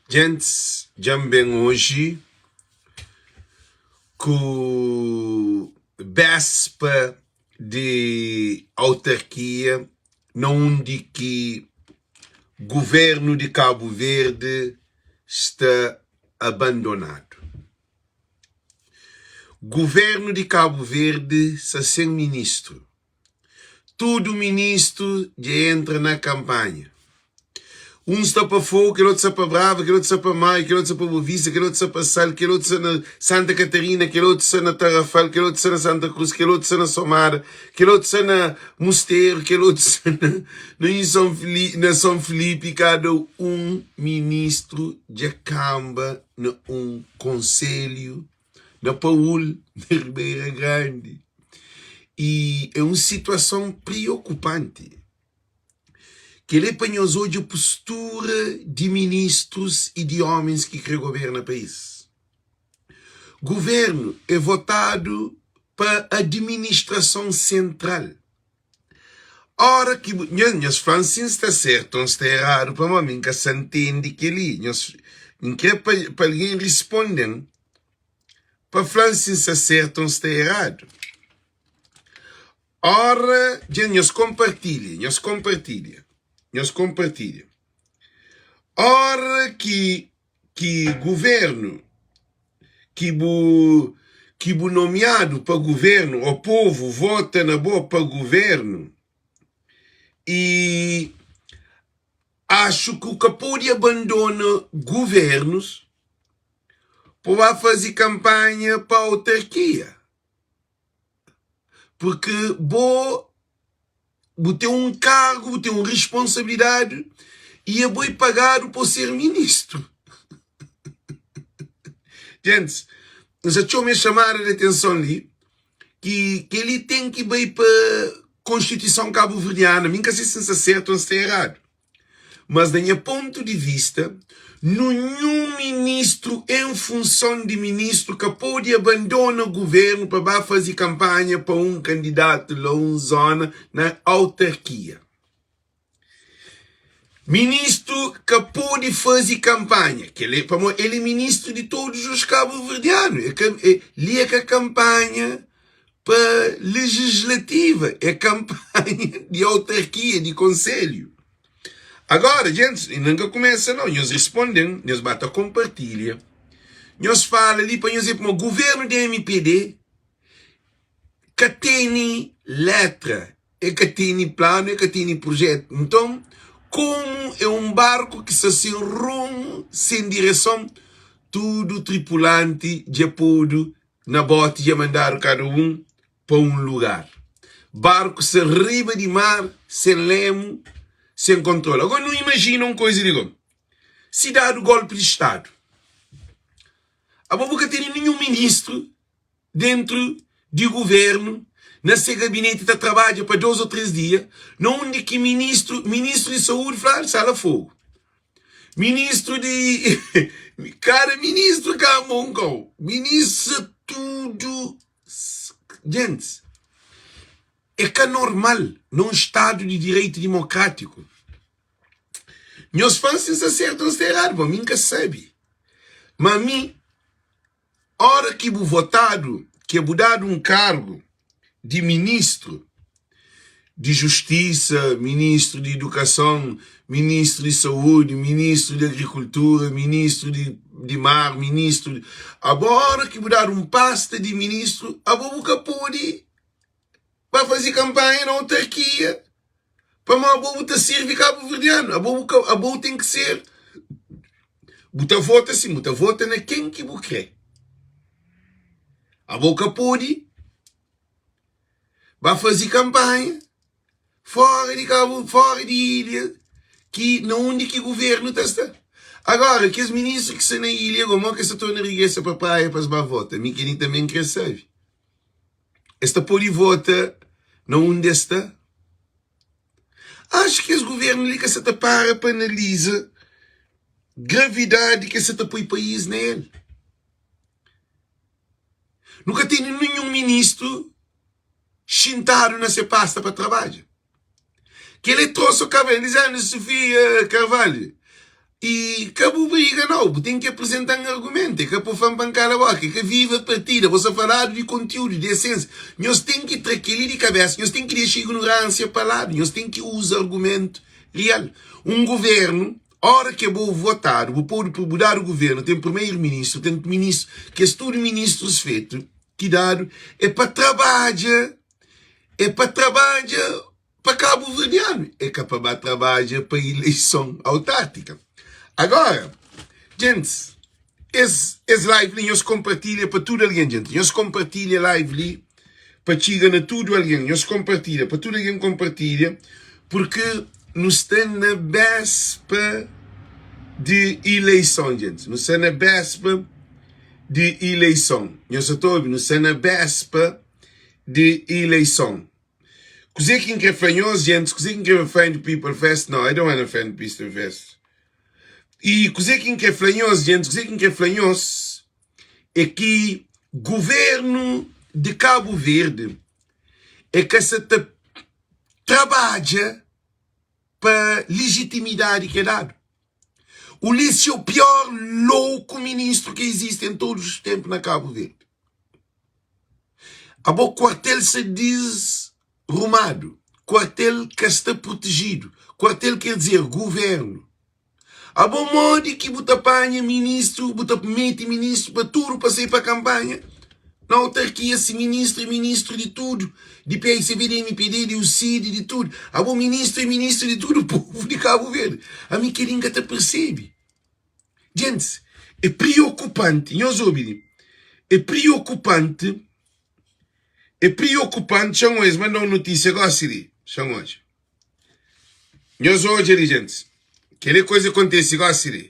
Djentis, dja N ben oji ku béspa di autarkia na undi ki Guvernu di Kabu Verdi sta abandonadu. Guvernu di Kabu Verdi sta sen ministru. Tudu ministru dja entra na kanpanha. Un sta pa Fogo, kel otu sta pa Brava, kel otu sta pa Maio, kel otu sta pa Bovista, kel otu sta pa Sal, kel otu sta na Santa Katarina, kel otu sta na Tarrafal, kel otu sta na Santa Cruz, kel otu sta na Somada, kel otu sta na Musteru, kel otu sta na na Son Fili na Son Filipi. Kada un ministru dja kanba na un konselhu na Paul, na Ribeira Grandi. I é un situason priokupanti. Kel-li é pa nhos odja postura di ministrus i di ómens ki krê goberna país. Govérnu é votadu pa adiministrason sentral. Ora ki bu, nha, nhos fla-m si N sta sertu o N sta eradu, pamodi mi N ka sa ntende kel-li. Nhos, N krê pa, pa algen risponde-m, pa fla-m si N sta sertu o N sta eradu. Ora, dja nhos konpartilha, nhos konpartilha, nhos konpartilha. Ora ki ki guvernu ki bu ki bu nomiadu pa guvernu o povu vota na bo pa guvernu i axu ku ka podi abandona guvernus po ba fazi kanpanha pa autarkia. Porque bo bu ten un kargu, bu ten un responsabilidadi i abo é pagadu pa ser ministru. Gentis, N sa txoma es chamada di atenson li ki kel-li ten ki bai pa Konstituison Kabuverdiana. Mi N ka se si N sta sertu o N sta eradu. Mas na nha pontu di vista, nunhun ministru en funson di ministru ka pode abandona guvernu pa ba faze kanpanha pa un kandidatu la un zona na autarkia. Ministru ka pode faze kanpanha, kel é pamodi el é ministru di todos os kabuverdianu, é ka li é ka kanpanha pa legislativa, é kanpanha di autarkia, di konselhu. Agora, gentis, inda N ka kumesa nau, nhos risponde-m, nhos ba ta konpartilha, nhos fala li pa nhos é pamodi guvernu di mpd ka tene letra, e ka tene planu, e ka tene prujetu. Nton, komu é un barku ki sta sen rumu, sen direson, tudu tripulanti dja podu Na boti dja mandadu kada un pa un lugar. Barku sta riba di mar sen lemu, sen kontrol. Agora nu imajina un koiza di go. Si dadu golpi di stadu, abo bu ka tene ninhun ministru dentru di guvernu na se gabineti ta trabadja pa dos o tres dia, na undi ki ministru, ministru di saúdi fla, sala fogu. Ministru di Kada ministru kamba un kau Ministru tudu Gentis É ka normal na un stadu di direitu dimokratiku Nhos fla-m si N sta sertu o N sta eradu Bon mi N ka sabe Ma mi Ora ki bu votadu, ke bu dadu un kargu di ministru di justisa, ministru di idukason, ministru di saúdi, ministru di agrikultura, ministru di di mar, ministru di. Abo ora ki bu dadu un pasta di ministru, abo bu ka pudi ba faze kanpanha na autarkia pamodi abo bu ta sirvi kabuverdianu, abo bu ka, abo bu ten ki ser, bu ta vota sin, bu ta vota na ken ki bu kre. Abo ka podi ba faze kanpanha fora di Kabu, fora di ilha ki na undi ki guvernu ta sta. Agora, kes ministru ki sta na ilha go, mo ki es ta torna regresa pa praia pa es ba vota? Mi kel-li tanbe N kre sabe. Es ta pode vota na undi es sta? Acho ki es governo li ka sa ta para pa analiza gravidadi ki es sa ta poi país na el. Nu ka tene ninhun ministru xintadu na se pasta pa trabadja. Kel é troso Elisandro Sofia Carvalho. I ka bu briga nau, bu ten ki apresenta-m argumentu. É ka pa fla-m pa N kala boka, é ka viva partida. Bo sta faladu di kontiúdu, di esensia. Nhos ten ki tra kel-li di kabésa, nhos ten ki dexa ignoránsia pa ladu, nhos ten ki uza argumentu real. Un govérnu, óra ki bo votadu, bu podu, bu dadu govérnu, ten primeru-ministru, ten ministru, kes tudu ministrus fetu ki dadu é pa trabadja, é pa trabadja. Pa kabuverdianu é ka pa ba trabadja pa ileison autártika. Agora, djentis, es es live li nhos konpartilha pa tudu algen, djenti. Nhos konpartilha live li pa txiga na tudu algen. Nhos konpartilha pa tudu algen konpartilha purki nu sta na béspa di ileison, djentis. Nu sta na béspa di ileison. Nhos sa ta obi? Nu sta na béspa di ileison. Kuzê ki N krê fla nhos, gentis, kuzê ki N krê offend people first? No, I don't wanna offend people first. I kuzê ki N krê fla nhos, gentis, kuzê ki N krê fla nhos é ki governu di Kabu Verdi é ka sa ta trabadja pa lijitimidadi ki é dadu. Ulisses é o pior louco ministro que existe em todos os tempos na Cabo Verde. Abo kuartel sa disrumadu, kuartel ka sta protejidu, kuartel ker dizer guvernu. Abo modi ki bu ta panha ministru, bu ta meti ministru pa tudu pa sai pa kanpanha? Na autarkia si ministru é ministru di tudu, di PICV, di MPD, di UCID, di tudu. Abo ministru é ministru di tudu povu di Kabu Verdi. Ami kel-li N ka ta persebe. Gentis, é priokupanti, nhos obi li, é priokupanti, é priokupanti, txan odja, es manda un notísia gosi li, txan odja. Nhos odja li, gentis, kel-li kuza kontise gosi li,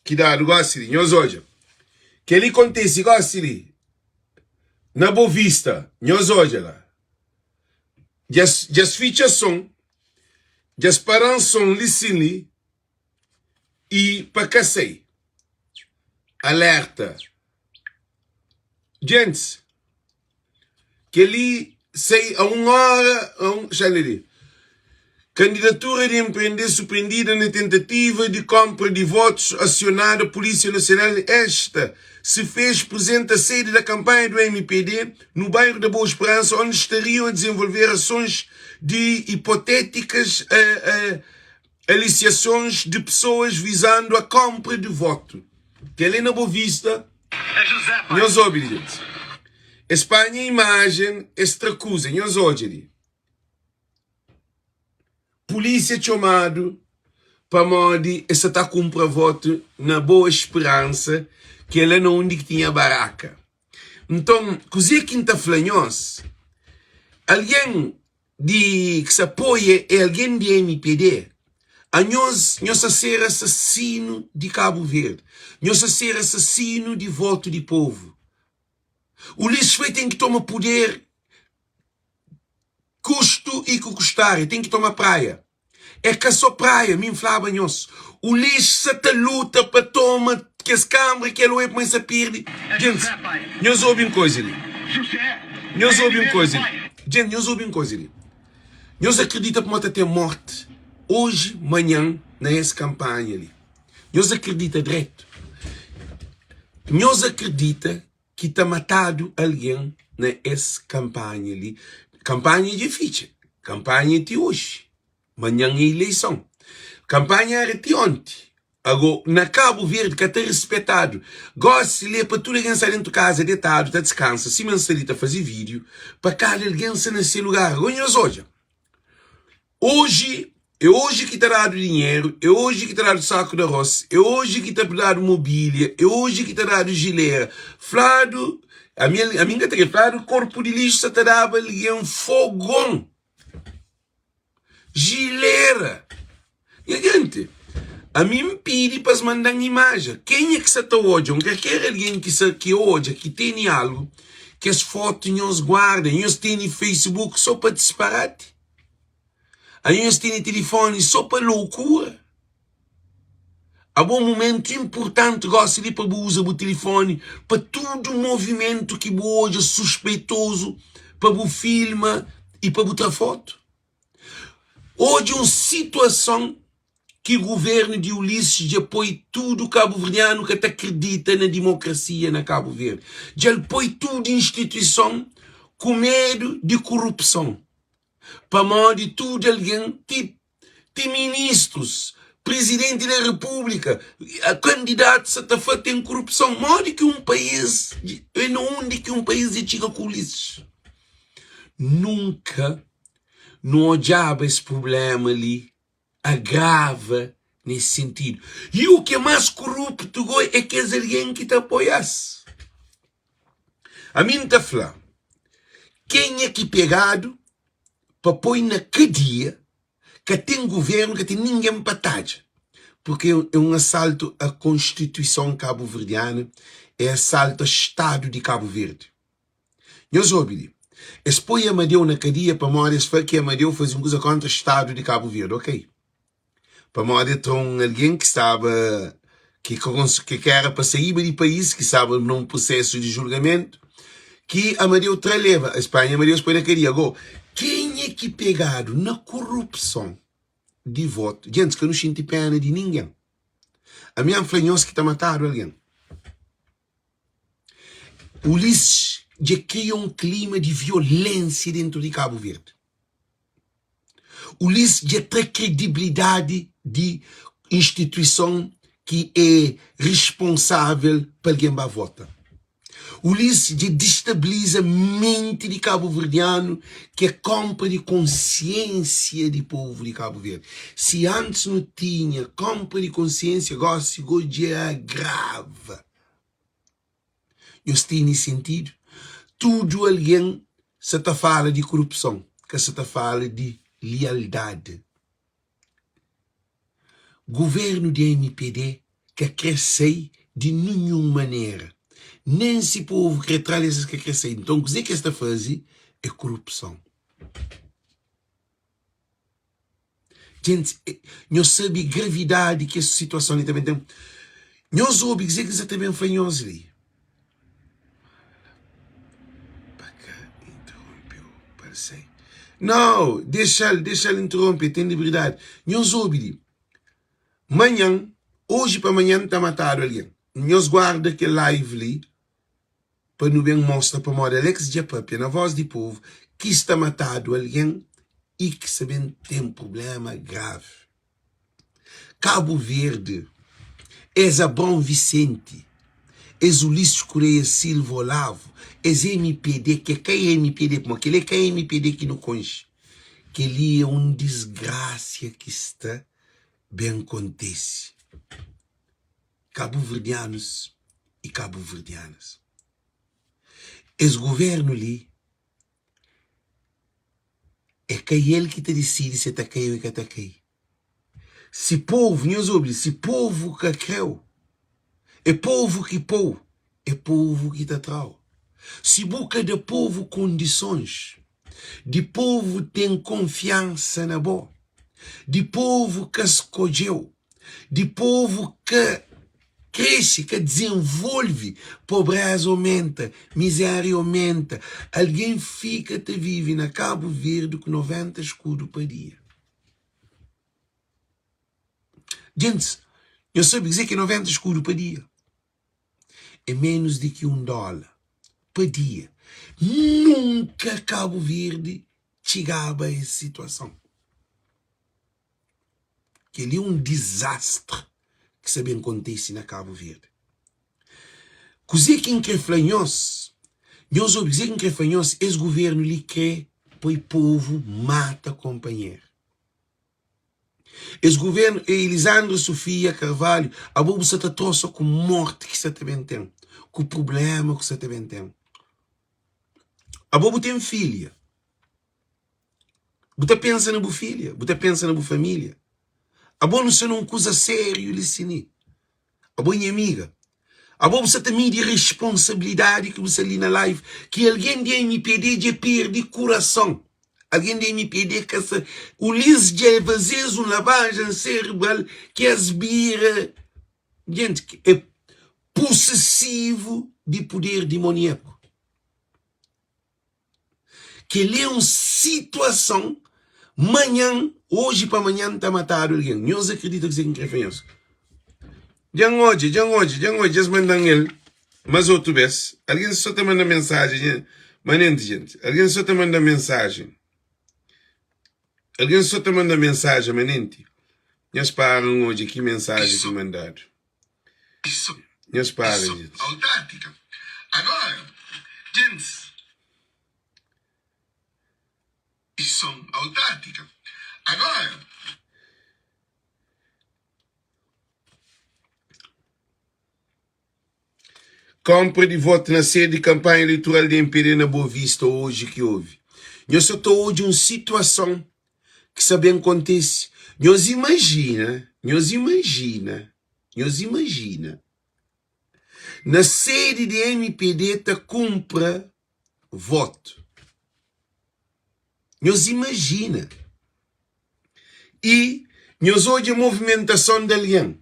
ki dadu gosi li, nhos odja, kel-li kontise gosi li, na Bovista, nhos odja la, dja-s fitxa son, dja-s para-m son li sin li, i pa ka sai. Alerta! Djentis, kel-li sai a un óra, a un, xa lé li. Kandidatura di MPND suprendida na tentativa di konpra di votus asionada Polísia Nacional esta se fez presente à sede da campanha do MPD no bairro da Boa Esperança onde estariam a desenvolver ações de hipotéticas a, a aliciações de pessoas visando a compra de voto. Kel-li na Bovista, nhos obi li, gente. Es panha imajen, es tra kuza, nhos odja li. Polísia txomadu pamodi es sa ta kunpra votu na Boa Esperansa, ki é la na undi ki tinha baraka. Nton, kuzê ki N ta fla nhos? Algen di ki sa apoia é algen di mpd, anhos nhos sa ser asasinu di Kabu Verdi, nhos sa ser asasinu di votu di povu. Ulisses foi ten ki toma puder kustu i ku kustar, e ten ki toma praia. É ka só praia, mi N flaba nhos, Ulisses sa ta luta pa toma kes kambra ki el oe pamodi sa pirdi. Gentis, nhos obi un koza li. Nhos obi un koza li. Gentis, nhos obi un koza li. Nhos akredita pamodi ta ten morti oji, manhan na es kanpanha li? Nhos akredita dretu? Nhos akredita ki ta matadu algen na es kanpanha li. Kanpanha dja fitxa, kanpanha é ti oji, manhan é ileison. Kanpanha éra ti onti, ago na Kabu Verdi ka ta rispetadu. Gosi li é pa tudu algen sta dentu kaza detadu ta diskansa, sima N sta li ta faze vídiu, pa kada algen sta na se lugar. Ago nhos odja. Oji, é oji ki ta dadu dinheru, é oji ki ta dadu saku di arroz, é oji ki ta dadu mobília, é oji ki ta dadu jilera. Fladu, ami, ami N ka ta kre, fladu korpu di lixu sa ta daba algen fogon, jilera. Nha genti, ami N pidi pa es manda-m imajen. Kenha ki sa ta odja, un kalker algen ki sa ki odja ki tene algu, kes fotu nhos guarda, nhos tene Facebook so pa disparati? Anhos tene tilifoni so pa loukura? Abo mumentu inpurtanti gosi li pa bu uza bu tilifoni pa tudu movimentu ki bu odja suspeitozu pa bu filma i pa bu tra fotu. Odja un situason. ki guvernu di Ulisses dja poi tudu kabuverdianu ka ta kridita na dimokrasia na Kabu Verdi. Dja el poi tudu instituison ku medu di kurupson. Pamodi tudu algen, ti ti ministrus, prizidenti di repúblika, kandidatus sa ta fla ten kurupson. Modi ki un país, e na undi ki un país dja txiga ku Ulisses? Nunka nu odjaba es prubléma li agrava nes sentidu. I u ki é más kuruptu go é kes algen ki ta apoia-s. Ami N ta fla, kenha ki pegadu pa poi na kadia, ka ten guvernu, ka ten ningen pa tadja, purke é un asaltu a konstituison kabuverdiana, é asaltu a Stadu di Kabu Verdi. Nhos obi li, es poi Amadeu na kadia pamodi es fla ki Amadeu faze un kuza kontra Stadu di Kabu Verdi. Ok. Pamodi el tra un algen ki staba ki ki ka era pa saíba di país, ki staba na un prusesu di julgamentu, ki Amadeu tra leba. Es panha Amadeu es poi na kadia. Ago, kenha ki pegadu na korupson di votu? Gentis, ka nu xinti pena di ningen. Ami N fla nhos ki ta matadu algen. Ulisses dja kria un klima di violénsia dentu di Kabu Verdi. Ulisses dja tra kredibilidadi di instituison ki é responsável pa algen ba vota. Ulisses dja distabiliza menti di kabuverdianu ki é konpra di konsiénsia di povu di Kabu Verdi. Si antis nu tinha konpra di konsiénsia, gósi go dja agrava. Nhos tene sentidu? Tudu algen sa ta fala di korupson, ka sa ta fala di lialdadi. Guvernu di mpd ka kre sai di ninhun manera, nen si povu kre tra-l es ka kre sai. Nton kuze ki es ta faze é korupson. Gentis, nhos sabe gravidadi ki es situason li ta ben ten? Nhos obi kuzê ki N sa ta ben fla nhos li. Pa ka interonpe-u, pa el sai. Nau, dexa-l, dexa-l interonpe, el ten liberdadi. Nhos obi li. Manhan, oji pa manhan ta matadu algen. Nhos guarda kel live li. pa nu ben mostra pamodi Alex dja papia na voz di povu ki sta matadu algen i ki sta ben ten problema gravi. Cabo Verde es Abrão Vicente, es Ulisses Correia Silva Olavo, es mpd ki é ka mpd pamodi kel-li é ka mpd ki nu konxe, kel-li é un disgrasia ki sta ben kontese. Kabuverdianus i kabuverdianas. Es guvernu li é ka el ki ta disidi si el ta kai o el ka ta kai. Si povu, nhos obi li, si povu ka kreu, é povu ki pou, é povu ki ta trau. Si bu ka da povu kondisons di povu ten konfiansa na bo, di povu ka skodjeu, di povu ka krese, ka dizenvolve, pobreza omenta, mizéria omenta, algen fika ta vive na Kabu Verdi ku 90 skudu pa dia. Gentis, nhos sabe kuzê ki é 90 skudu pa dia? É ménus di ki un dóla pa dia. Nunka Kabu Verdi txigaba a es situason. Kel-li é un dizastri ki sta ben kontise na Kabu Verdi. Kuzê ki N krê fla nhos? Nhos obi kuzê ki N krê fla nhos, es govérnu li krê poi povu mata konpanheru. Es govérnu, Elisandra Sofia Carvalho, abo bu sta ta trosa ku mórti ki sta ta ben ten, ku prubléma ku sta ta ben ten. Abo bu ten filha. Bu ta pensa na bu filha, bu ta pensa na bu família. Abo nu sta na un kuza sériu li sini. Abo nha amiga. Abo bu sta ta midi responsabilidadi ki bu sta li na live ki algen di mpd dja perdi kurason. Algen di mpd ka sta Ulis dja faze-s un lavajen serebral ki es bira jenti é posesivu di puder dimoniaku. Kel-li é un situason. Manhan, oji pa manhan ta matadu algen. Nhos akredita kuzê ki N krê fla nhos? Dja N odja, dja N odja, dja N odja, dja es manda-m el más otu bês. Algen sô ta manda mensajen, manenti jenti, algen sô ta manda mensajen. Algen sô ta manda mensajen manenti. Nhos para N odja ki mensajen ki mandadu. Nhos para jenti. Konpra di votu na sede di kanpanha eleitoral di mpd na Boa Vista oji ki ovi. Nhos sa ta odja un situason ki sa ben kontise. Nhos imajina, nhos imajina, nhos imajina na sede di mpd ta kunpra votu. Nhos imajina. I nhos odja movimentason di algen.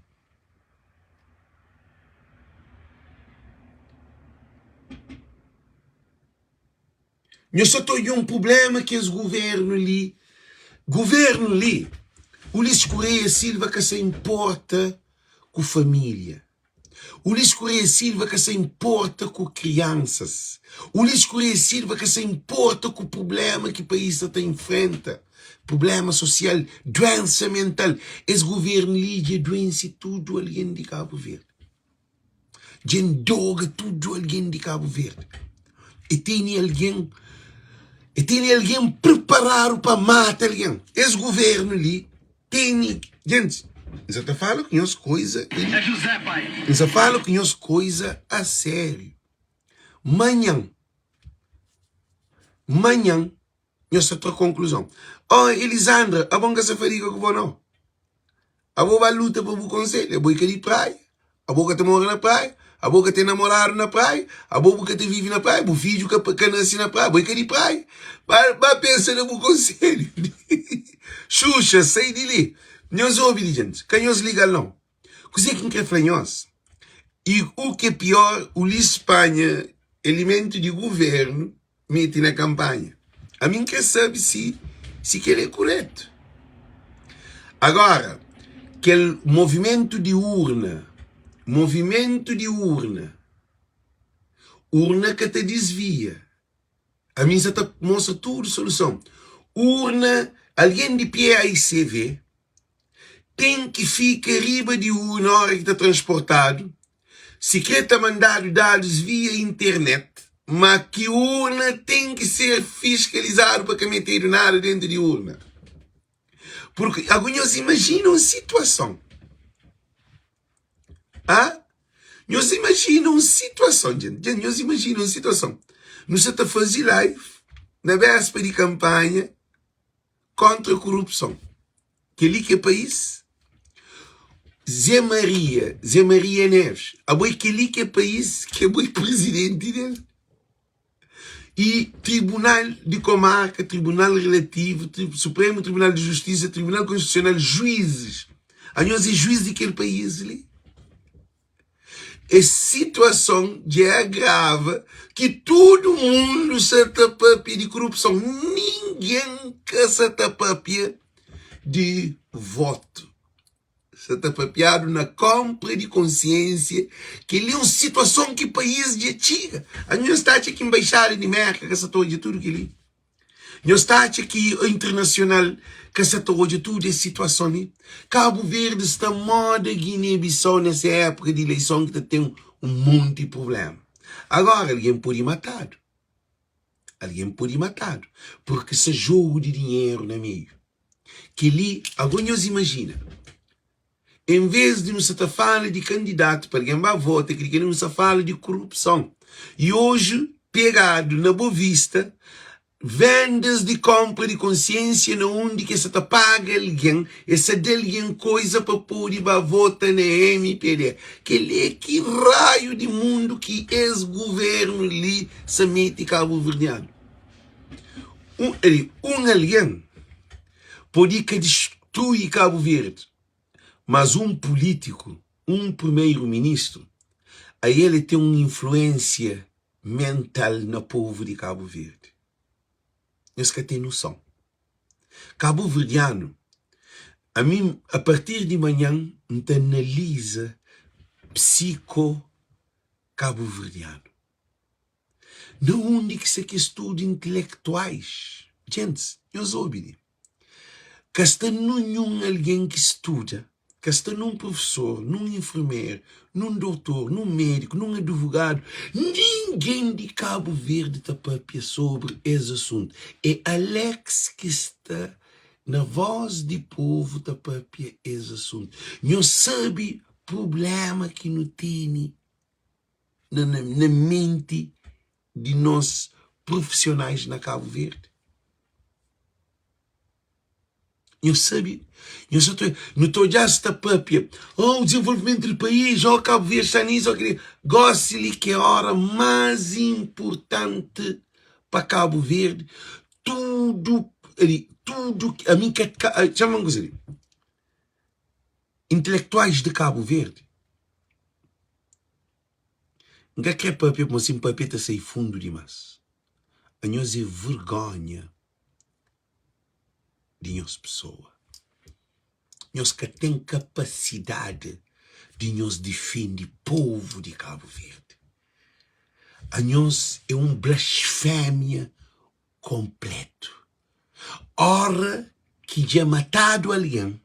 Nhos sa ta odja un prubléma ki es govérnu li, govérnu li, Ulisses Correia Silva ka sa inporta ku família. Ulisses Correia Silva ka sa inporta ku kriansas. Ulisses Correia Silva ka sa inporta ku prublema ki país sa ta infrenta, prublema sosial, duensa mental. Es guvernu li dja duense tudu algen di Kabu Verdi. Dja ndoga tudu algen di Kabu Verdi. E tene algen, e tene algen preparadu pa mata algen. Es guvernu li Teni, gentis, N sa ta fala ku nhos koiza É José, pai. N sa fala ku nhos koiza a sériu. Manhan, manhan, nhos ta tra konkluzon. Oh, Elizandra, abo N ka sa fadiga ku bo nau. Abo ba luta pa bu konselhu, abo i ka di praia. Abo ka ta mora na praia, abo ka ten namoradu na praia, abo bu ka ta vive na praia, bu fidju ka, ka nase na praia, abo é ka di praia. Ba, ba pensa na bu konselhu. Xuxa, sai di li. Nhos obi li, gentis, ka nhos liga-l nau. Kuzê ki N krê fla nhos? I u ki é pior, Ulisses panha elementu di guvernu mete na kanpanha. Ami N krê sabe si si kel-li é kuretu. Agora, kel movimentu di urna, movimentu di urna, urna ka ta disvia. Ami N sa ta mostra tudu soluson. Urna, algen di PAICV ten ki fika riba di urna ora ki ta transportadu, sikrê ta mandadu dadus via internet, ma ki urna ten ki ser fiskalizadu pa ka metedu nada dentu di urna. Purki agu nhos imajina un situason, a nhos imajina un situason, djenti, nhos imajina un situason, nu sa ta faze live na béspa di kanpanha, kontra korupson. Kel-li ki é país? Zé Maria, Zé Maria Neves, abo é kel-li ki é país ki abo é prizidenti del? E Tribunal di Komarka, Tribunal Relativu, tri, Supremu Tribunal di Justisa, Tribunal Konstitusional, juízes. Anhos é juiz di kel país li? Es situason dja é agrava ki tudu mundu sa ta papia di korupson. Ningen ka sa ta papia di votu. Sa ta papiadu na konpra di konsiensia. Kel-li é un situason ki país dja txiga. Anhos ta atxa ki nbaixada di Mérka ka sa ta odja tudu kel-li? Nhos ta atxa ki internasional ka sa ta odja tudu es situason li? Kabu Verdi sta moda Guiné-Bissau na se époka di ileison ki ta ten un monti prubléma. Agora algen pode matadu, algen pode matadu purki sta jogu di dinheru na meiu. Kel-li, ago nhos imajina, En vez di nu sa ta fala di kandidatu pa algen ba vota, kel ki nu sa fala di korupson. I oji pegadu na Bovista vendas di konpra di konsiensia na undi ki es sa ta paga algen, es sa da algen koiza pa podi ba vota na mpd. Kel é ki raiu di mundu ki es guvernu li sa meti kabuverdianu? Un algen podi ka distrui Kabu Verdi, mas un pulítiku, un primeru-ministru, ael e ten un influensia mental na povu di Kabu Verdi. Nhos ka ten nuson. Kabuverdianu, ami a partir di manhan N ta analiza psiko kabuverdianu. Na undi ki sta kes tudu intelektuais? Djentis, nhos obi li. Ka sta ninhun algen ki studa, ka sta nun profesor, nun infermeru, nun dotor, nun médiku, nun advogadu, ningen di Kabu Verdi ta papia sobri es asuntu. É Alex ki sta na Voz di Povu ta papia es asuntu. Nhos sabe prubléma ki nu tene na menti di nos profissionais na Cabo Verde? Nhos sabe, nhos sa ta, nu ta odja-s ta papia, oh, o desenvolvimento do país, oh, Cabo Verde está nisso, oh, aquilo. Gosi li ki é hora mais importante pa Cabo Verde, tudo ali, tudo, a mim ka, txama un kuza li, intelektuais de Cabo Verde, N ka kre papia pamodi si N papia ta sai fundu dimás. Anhos é vergonha di nhos pesoa. Nhos ka ten kapasidadi di nhos difende povu di Kabu Verdi. Anhos é un blasfémia konplétu. Óra ki dja matadu algen,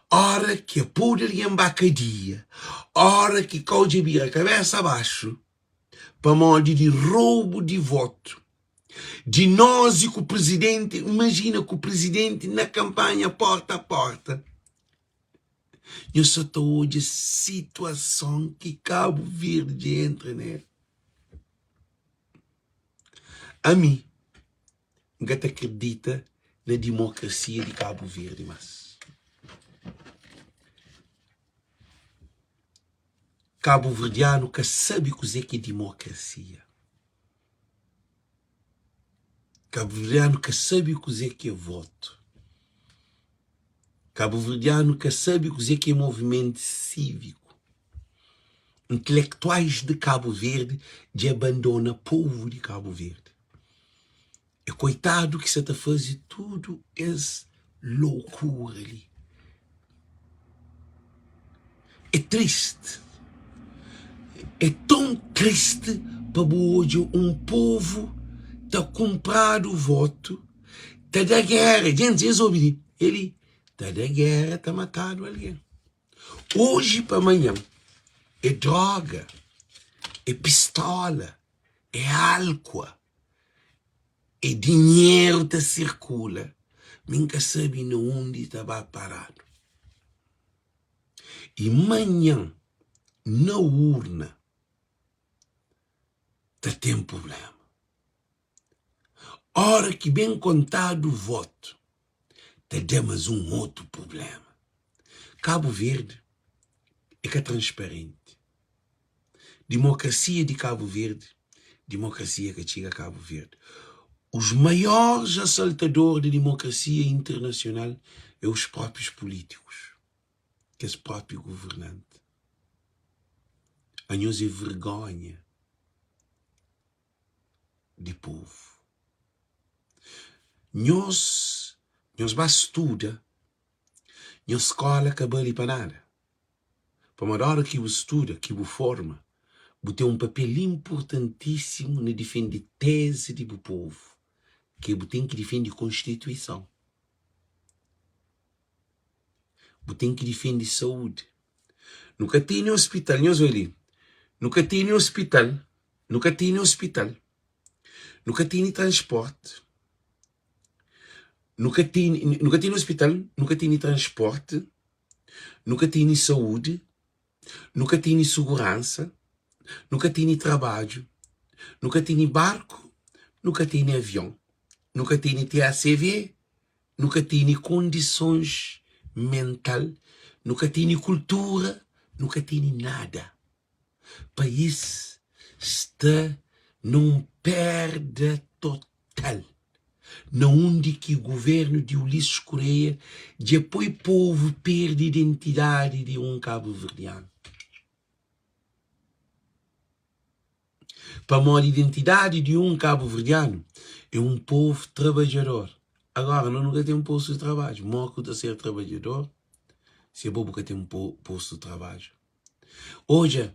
óra ki a podu algen ba kadia, óra ki kau dja bira kabésa baxu pamodi di roubu di votu di nos i ku prizidenti, imajina ku prizidenti na kanpanha pórta a pórta, nhos sa ta odja situason ki Kabu Verdi dja entra nel. Ami N ka ta kridita na dimokrasia di Kabu Verdi mas. Kabuverdianu ka sabe kuzê ki é dimokrasia. Kabuverdianu ka sabe kuzê ki é votu. Kabuverdianu ka sabe kuzê ki é movimentu síviku. Intelektuais di Kabu Verdi dja bandona povu di Kabu Verdi. É koitadu ki sa ta faze tudu es lokura li. É tristi, é ton tristi pa bu odja un povu ta kunpradu votu, ta da géra. Djentis, es obi li, el li ta da géra, ta matadu algen. Oji pa manhan é droga, é pistola, é álkua. É dinheru ta sirkula, mi N ka sabe na undi ta ba paradu. I manhan na urna ta ten prubléma. Óra ki ben kontadu votu ta da mas un otu prubléma. Kabu Verdi é ka transparenti. Dimokrasia di Kabu Verdi, dimokrasia ka txiga Kabu Verdi. Os maiores assaltador di dimokrasia internasional é os próprios políticos, kes própi governante. Anhos é vergonha di povu. Nhos, nhos ba studa, nhos skola ka bali pa nada. Pamodi óra ki bu studa, ki bu forma, bu ten un papel inpurtantísimu na difende tézi di bu povu, ki bu ten ki difende konstituison, bu ten ki difende saúdi. Nu ka tene ospital, nhos oi li, nu ka tene ospital, nu ka tene ospital, nu ka tene transpórti, nu ka tene, nu ka tene ospital, nu ka tene transpórti. Nu ka tene saúdi, nu ka tene suguransa, nu ka tene trabadju, nu ka tene barku, nu ka tene avion, nu ka tene TACV, nu ka tene kondisons mental, nu ka tene kultura, nu ka tene nada. País sta na un perda total, na undi ki guvernu di Ulisses Correia dja poi povu perde identidadi di un kabuverdianu. Pamodi identidadi di un kabuverdianu é un povu trabadjador. Agora nos nu ka ten postu di trabadju. Mo ki bu ta ser trabadjador si abo bu ka ten postu di trabadju? Odja,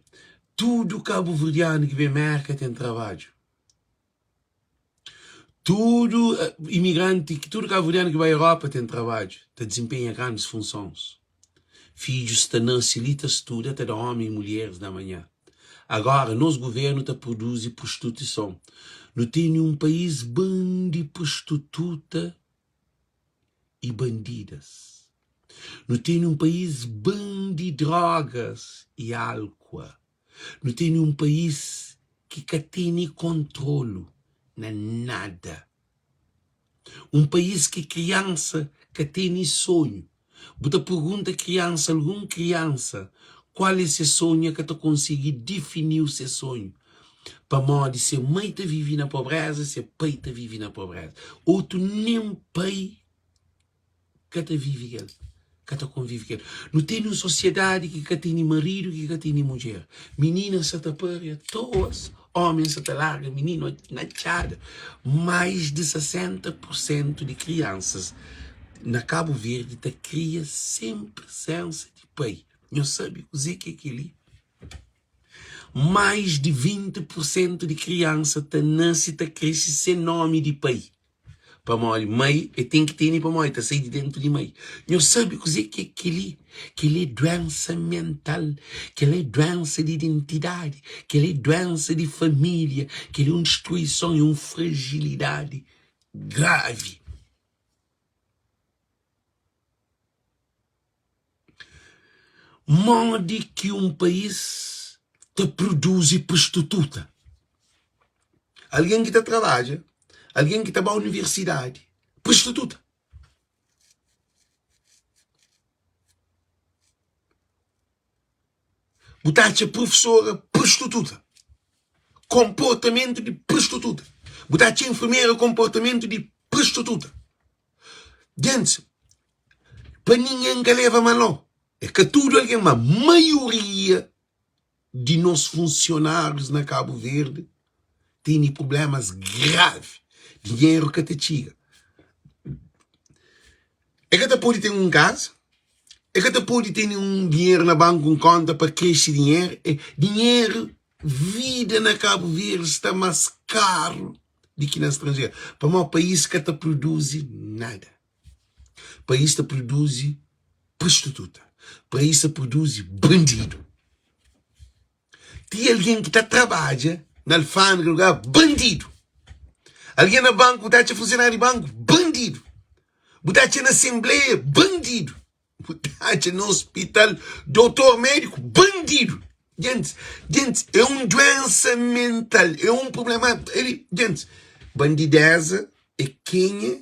tudu kabuverdianu ki ben Merka ten trabadju. Tudu imigranti, tudu kabuverdianu ki bai Europa ten trabadju, ta dizinpenha grandis funsons. Fidjus ta nase li, ta studa, ta da omi i mulheris na manha. Agora, nos guvernu ta produzi prostituison. Nu tene un país bandi prostituta i bandidas. Nu tene un país bandi drogas i alkua. Nu tene un país ki ka tene kontrolu na nada. Un país ki kriansa ka tene sonhu. Bu ta pergunta kriansa, algun kriansa, kual é se sonhu, el ka ta konsigi difiniu se sonhu, pamodi se mai ta vive na pobreza, se pai ta vive na pobreza. Otu nen pai ka ta vive ku el, ka ta konvive ku el. Nu tene un sosiedadi ki ka tene maridu, ki ka tene mudjer. Mininas sa ta pâpia toas, ómis sa ta larga mininu na txada. Mais di 60 pur sentu di kriansas na Kabu Verdi ta kria sen prizensa di pai. Nhos sabe kuzê ki é kel-li? Mais di 20 pur sentu di kriansa ta nase ta krese sen nómi di pai. Pamodi mai e ten ki tene pamodi ta sai di dentu di mai. Nhos sabe kuzê ki é kel-li? Kel-li é duénsa mental, kel-li é duénsa di identidadi, kel-li é duénsa di família, kel-li é un distruison, é un frajilidadi gravi. Modi ki un país ta produzi prostituta? Algen ki ta trabadja, algen ki ta ba universidadi, prostituta. Bu ta atxa profesora prostituta, konportamentu di prostituta. Bu ta atxa enfermera konportamentu di prostituta. Gentis, pa ningen ka leba mal nau. É ka tudu algen, ma maioria di nos funsionárius na Kabu Verdi tene prublémas gravi. Dinheru ka ta txiga. E ka ta pode ten un kaza, e ka ta pode tene un dinheru na banku, un kónta pa krexe dinheru. Dinheru, vida na Kabu Verdi sta más karu di ki na stranjeru. Pamodi país ka ta produzi nada. País ta produzi prostituta. País ta produzi bandidu. Ti algen ki ta trabadja na alfândega, lugar, bandidu. Algen na banku, bu ta atxa funsionáriu di banku, bandidu. Bu ta atxa na asenbleia, bandidu. Bu ta atxa na ospital, dotor, médiku, bandidu. Gentis, gentis, é un duénsa mental, é un prubléma. Gentis, bandidéza é kenha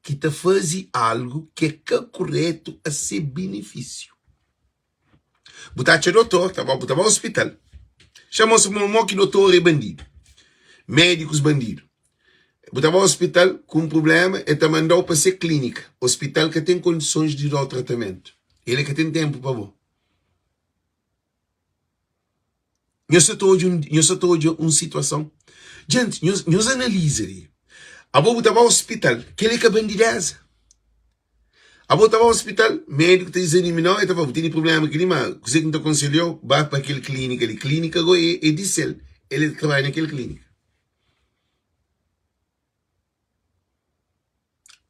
ki ta faze algu ki é ka kuretu a se benefísiu. Bu ta atxa dotor, ta ba, bu ta ba ospital, xama-s mo ki dotor é bandidu, médikus bandidu. Bu ta ba ospital ku un prubléma, el ta manda-u pa se klínika. Ospital ka ten kondisons di da-u tratamentu, el ka ten ténpu pa bo. Nhos sa ta odja un, nhos sa ta odja un situason? Djenti, nhos, nhos analiza li. Abo bu ta ba ospital, kel-li ka bandideza. Abo ta ba ospital, médiku ta izaminau, el ta fla, bu tene prubléma kel-li, ma kuzê ki N ta konselha-u, ba pa kel klínika li. Klínika go é, é di sel, el ta trabadja na kel klínika.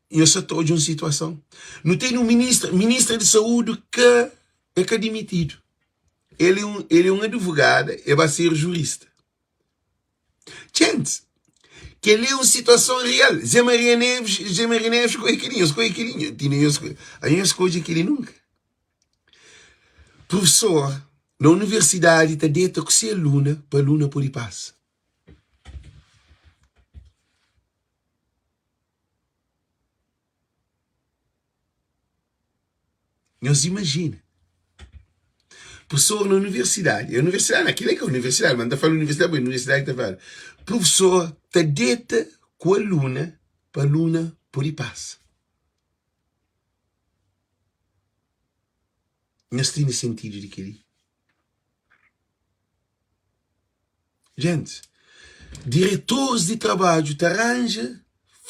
Nhos sa ta odja un situason. Nu tene un ministra, ministra di saúdi ka é ka dimitidu. El é un, el é un advogada, el ba ser jurista. Gente, kel-li é un situason real. Zé Maria Neves, Zé Maria Neves ku é kel-li, nhos ku é kel-li, ti nhos, nhos ka odja kel-li nunka. Profesor na universidadi ta deta ku se aluna pa aluna pode pasa. Nhos imajina. Profesor na universidadi, é universidadi, na kel-la é ka universidadi, ma N ta fala universidadi, pabia universidadi ki ta fala. Profesor ta deta ku aluna pa aluna pode pasa. Nhos tene sentidu di kel-li? Gentis, diretoris di trabadju ta ranja.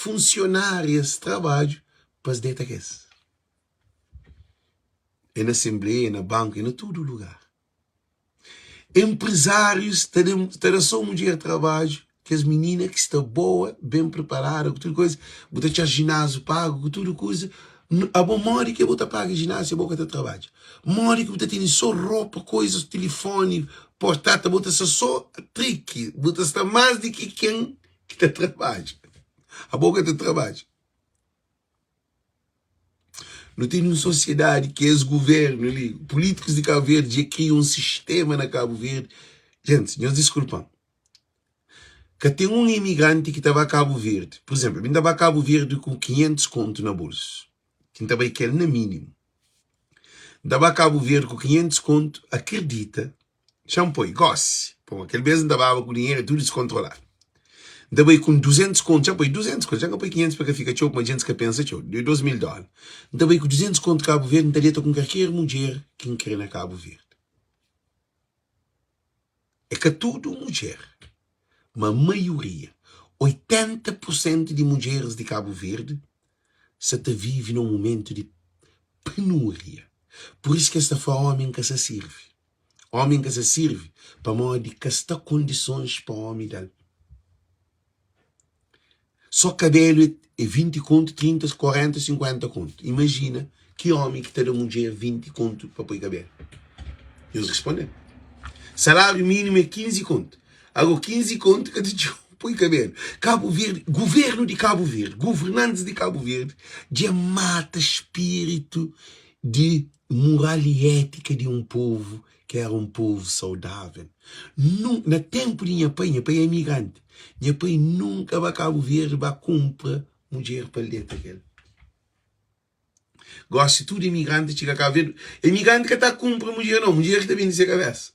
Funsionárias trabadju pa es deta kes. É na asenbleia, é na banku, é na tudu lugar. Enprezárius ta ta da sô mudjer trabadju, kes minina ki sta boa, ben preparada ku tudu kuza, bu ta txá jináziu pagu ku tudu kuza. Abo modi ki bo ta paga jináziu si bo ka ta trabadja? Modi ki bu ta tene sô ropa, kuizas, tilifoni, portátil, bo ta sta sô triki, bu ta sta más di ki ken ki ta trabadja. Abo ka ta trabadja. Nu tene un sosiedadi ki es guvernu li, pulítikus di Kabu Verdi dja kria un sistema na Kabu Verdi. Gentis, nhos diskulpa-m, ka ten un imigranti ki ta ba Kabu Verdi, pur izénplu, mi N ta ba Kabu Verdi ku 500 kontu na bolsu, ki N ta bai ku el na mínimu. N ta ba Kabu Verdi ku 500 kontu, akredita Xa-m poi, gósi, pamodi kel bês N ta baba ku dinheru é tudu diskontroladu. N ta bai ku 200 kontu, xa-m poi 200 kontu, xa-m ka poi 500 pa ka fika txeu, pamodi djentis ka pensa txeu, di 2000 dóla. N ta bai ku 200 kontu Kabu Verdi, N ta deta ku kalker mudjer ki N kre na Kabu Verdi. É ka tudu mudjer, ma maioria, 80 pur sentu di mudjeris di Kabu Verdi sa ta vive na un mumentu di penúria. Pur isu ki es ta fla ómi N ka sa sirvi. Omi ka sa sirvi pamodi ka sta kondisons pa omi da-l. So kabelu é 20 kontu, 30, 40, 50 kontu. Imajina ki omi ki ta da mudjer 20 kontu pa poi kabelu? Nhos responde-m. Saláriu mínimu é 15 kontu. Ago 15 kontu ka ta txeu poi kabelu. Kabu Verdi, guvernu di Kabu Verdi, guvernantis di Kabu Verdi dja mata spiritu di Mural i étika di un povu ki éra un povu saudável. Nun, na ténpu di nha pai, nha pai é imigranti, nha pai nunka ba Kabu Verdi ba kunpra mudjer pa el deta ku el. Gósi tudu imigranti txiga Kabu Verdi, imigranti ka ta kunpra mudjer nau, mudjer ki ta bende se kabésa.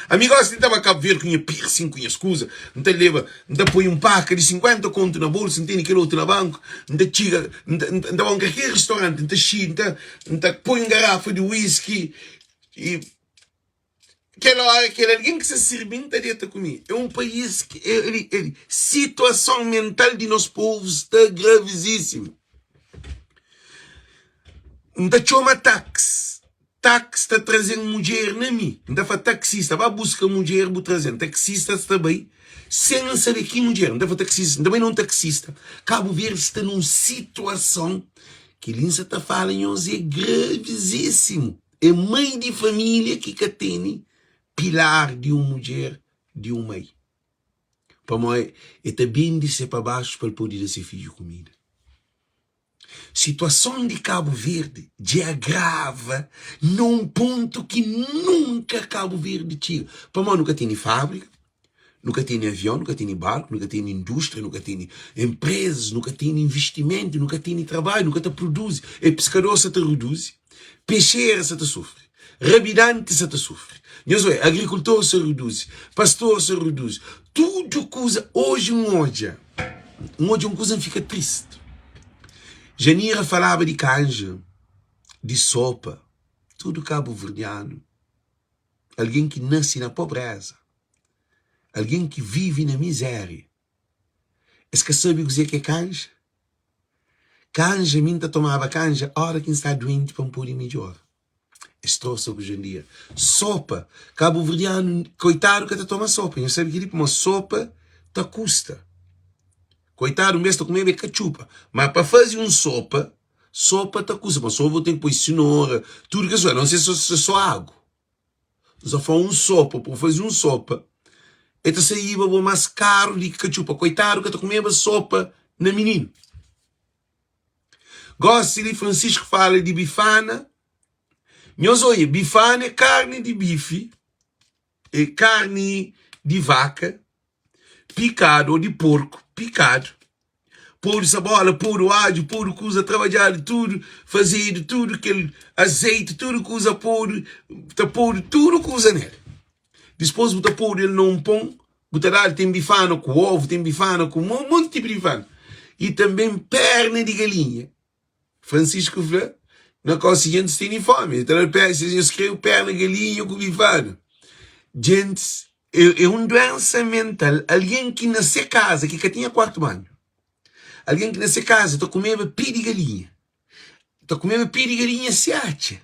Ami gosi N ta ba Kabu Verdi ku nha piercing, ku nhas kuza, N ta leba, N ta poi un paka di 50 kontu na bolsu, N tene kel otu na banku, N ta txiga, N ta, N ta ba un kalker ristoranti, N ta xi, N ta, N ta poi un garafa di whisky i kel ora kel algen ki sta sirbi-m ta deta ku mi. É un país ki el, el, situason mental di nos povu sta gravizísimu. N ta txoma taxi. Tax ta trazen mudjer na mi. N ta fla taxista, ba buska mudjer bu trazen. Taxista sta bai sen N sabe ki mudjer. N ta fla taxista, N ta bai na un taxista. Kabu Verdi sta nun situason ki li N sa ta fala nhos é gravizísimu. É mai di família ki ka tene pilar di un mudjer di un mai. Pamodi el ta bende se pa baxu pa el pode da se fidju kumida. Situason di Kabu Verdi dja agrava na un pontu ki nunka Kabu Verdi txiga. Pamodi nu ka tene fábrika, nu ka tene avion, nu ka tene barku, nu ka tene indústria, nu ka tene enprezas, nu ka tene investimentu, nu ka tene trabadju, nu ka ta produzi. E piskador sa ta reduzi, pexera sa ta sufri, rabidanti sa ta sufri. Nhos oia, agrikultor sa reduzi, pastor sa reduzi, tudu kuza. Oji N odja. N odja un kuza N fika tristi. Janira falaba di kanja, di sopa, tudu kabuverdianu, algen ki nase na pobreza, algen ki vive na mizéria, es ka sabe kuzê ki é kanja. Kanja, mi N ta tomaba kanja óra ki N sta duenti pa N pode midjora. Es trosa ku jandia. Sopa, kabuverdianu koitadu ka ta toma sopa. Nhos sabe kel-li pamodi sopa ta kusta. Koitadu un bes ta kumeba e ka txupa. Ma pa faze un sopa, sopa ta kusta. Pamodi sopa bu ten ki poi sinora, tudu kes kuza. A non ser se so agu. N sa fla un sopa, pa bu faze un sopa, e ta saiba bo mas karu di ki katxupa. Koitadu ka ta kumeba sopa na mininu. Gosi li Francisco fala di bifana. Nhos oia, bifana é karni di bifi, é karni di vaka pikadu ou di porku pikadu. Podu sabola, podu adju, podu kuza trabadjadu tudu, fazedu tudu kel azeiti, tudu kuza podu, ta podu tudu kuza nel. Dispôs bu ta podu el na un pon, bu ta dadu ten bifana ku ovu, ten bifana ku monti tipu di bifana. I tanben perna di galinha. Francisco fla, na kau si gentis tene fomi, el ta dadu perna, si nhos krê perna galinha ku bifana. Gentis. É un duénsa mental algen ki na se kaza ki ka tinha kuartu banhu, algen ki na se kaza ta kumeba pé di galinha, ta kumeba pé di galinha se atxa,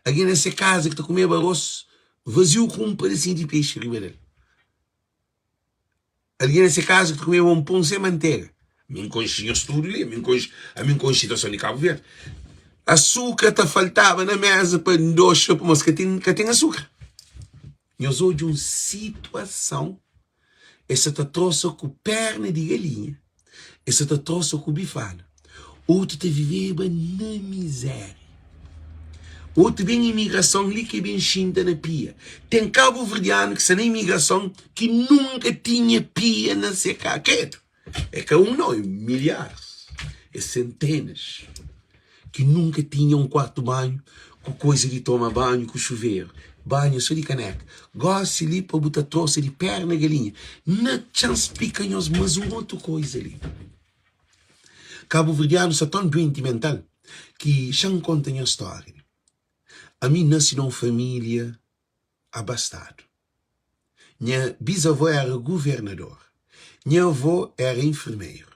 algen na se kaza ki ta kumeba arôs vaziu ku un padasinhu di pexi riba del. Algen na se kaza ki ta kumeba un pon sen mantega. Mi N konxe nhos tudu li, mi N konxe, ami N konxe situason di Kabu Verdi. Asukra ta faltaba na meza pa ndoxa, pamodi ka ten, ka ten asukra. Nhos odja un situason, es sa ta trosa ku perna di galinha, es sa ta trosa ku bifana. Otu ta viveba na mizéria. Otu ben imigrason li ki ben xinta na pia. Ten kabuverdianu ki sta na imigrason ki nunka tinha pia na se ka. Kredu, é ka un nau, é milharis, é sentenas ki nunka tinha un kuartu banhu ku koiza di toma banhu ku xuveru. Banhu so di kaneka. Gosi li pa bu ta trosa di perna galinha. Na txan splika nhos mas un otu koiza li. Kabuverdianu sta tão duenti mental ki xa-m konta nha stória. Ami N nase na un família abastadu. Nha bizavó éra guvernador, nha avó éra infermeru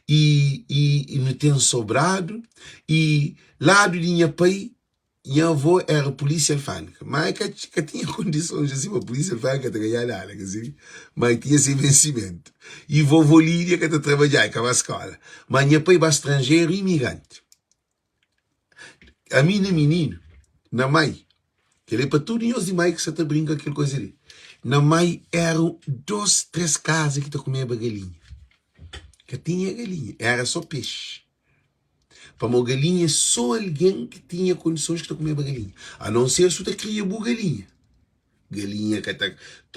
i i nu ten sobradu i ladu di nha pai Nha avô éra pulísia alfândega, má el ka ka tinha kondisons asi pa pulísia alfândega ka ta ganhá nada, ka sibi? Má el tinha se vensimentu. I vovó Lídia ka ta trabadjá, el ka ba skóla. Má nha pai ba stranjeru, imigranti. Ami na mininu, na mai, kel-li é pa tudu nhos di mai ki sa ta brinka ku kel koza li, na mai éra dôs, três kaza ki ta kumeba galinha. Ka tinha galinha, éra sô pexi. Pamodi galinha é sô algen ki tinha kondisons ki ta kumeba galinha. A non ser si bu ta kria bu galinha. Galinha ka ta,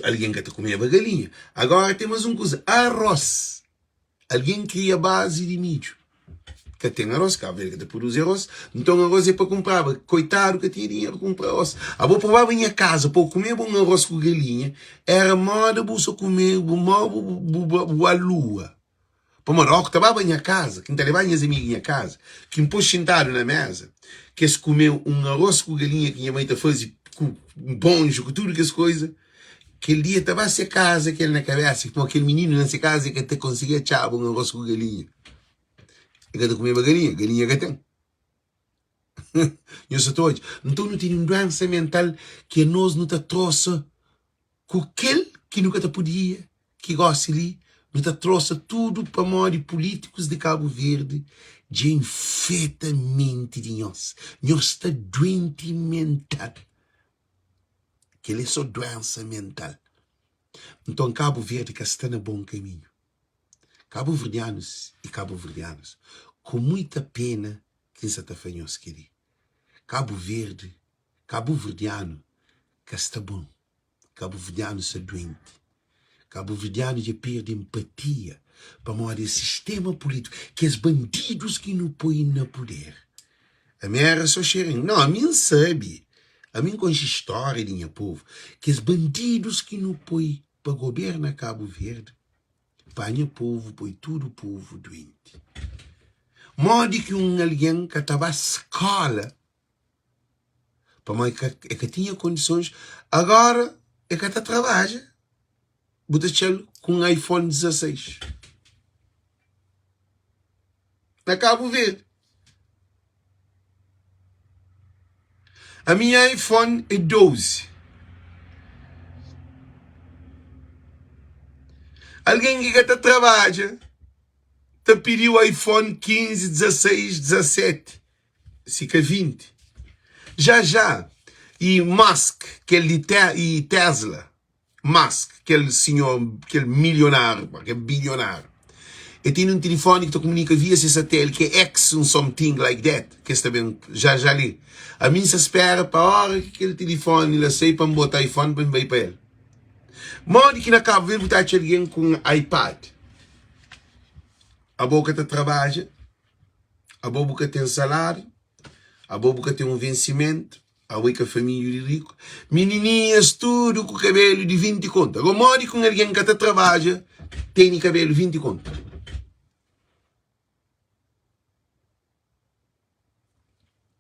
algen ka ta kumeba galinha. Agora ten más un kuza, arroz. Algen kria bazi di midju. Ka ten arroz, Kabu Verdi ka ta produzi arroz. Nton arroz é pa kunpraba. Koitadu ka tinha dinheru pa kunpra arroz. Abo pa baba nha kaza pa bu kumeba un arroz ku galinha, era moda bu sa kume, bu moda bu bu ba lua. Pamodi óki ta baba nha kaza, ki N ta lebaba nhas amigu nha kaza, ki N pô xintadu na méza, ki es kume un arôs ku galinha ki nha mai ta faze ku bonju, ku tudu kes koza, kel dia ta ba se kaza kel na kabésa, pamodi kel mininu na se kaza e ka ta konsigi atxaba un arôs ku galinha. E ka ta kumeba galinha, galinha ka ten. Nhos sa ta odja? Nton nu tene un duénsa mental ki anos nu ta trosa ku kel ki nu ka ta podia, ki gosi li nu ta trosa tudu pamodi pulítikus di Kabu Verdi dja infeta menti di nhos. Nhos sta duenti mental. Kel é so duénsa mental. Nton Kabu Verdi ka sta na bon kaminhu. Kabuverdianus i kabuverdianas, ku muita pena ki N sa ta fla nhos kel-li, Kabu Verdi, kabuverdianu ka sta bon, kabuverdianu sta duenti, kabuverdianu dja perde enpatia pamodi es sistema pulítiku, kes bandidus ki nu poi na puder. Ami éra so xerin. Nau, ami N sabe, ami N konxe stória di nha povu. Kes bandidus ki nu poi pa goberna Kabu Verdi, Panha povu poi tudu povu duenti. Modi ki un algen ka ta ba skola pamodi e ka tinha kondisons, agora e ka ta trabadja, bu ta txal ku un iPhone 16 na Kabu Verdi. Ami nha iPhone é 12. Algen ki ka ta trabadja ta pidiu iPhone 15, 16, 17, si ka 20. Já já e Musk, kel di e Tesla. Musk, kel sinhor, kel milionáriu, pá, kel bilionáriu, el tene un tilifoni ki ta kumunika via se satélite, ki é X un something like that, ki es ta ben já já li. Ami N sa spera pa óra ki kel tilifoni la sai pa N bota iPhone pa N bai pa el. Modi ki na Kabu Verdi bu ta atxa algen ku un iPad? Abo ka ta trabadja, abo bu ka ten saláriu, abo bu ka ten un vensimentu, Abo é ka família di riku. Minininhas tudu ku kabelu di 20 kontu. Agora modi ki un algen ka ta trabadja tene kabelu 20 kontu?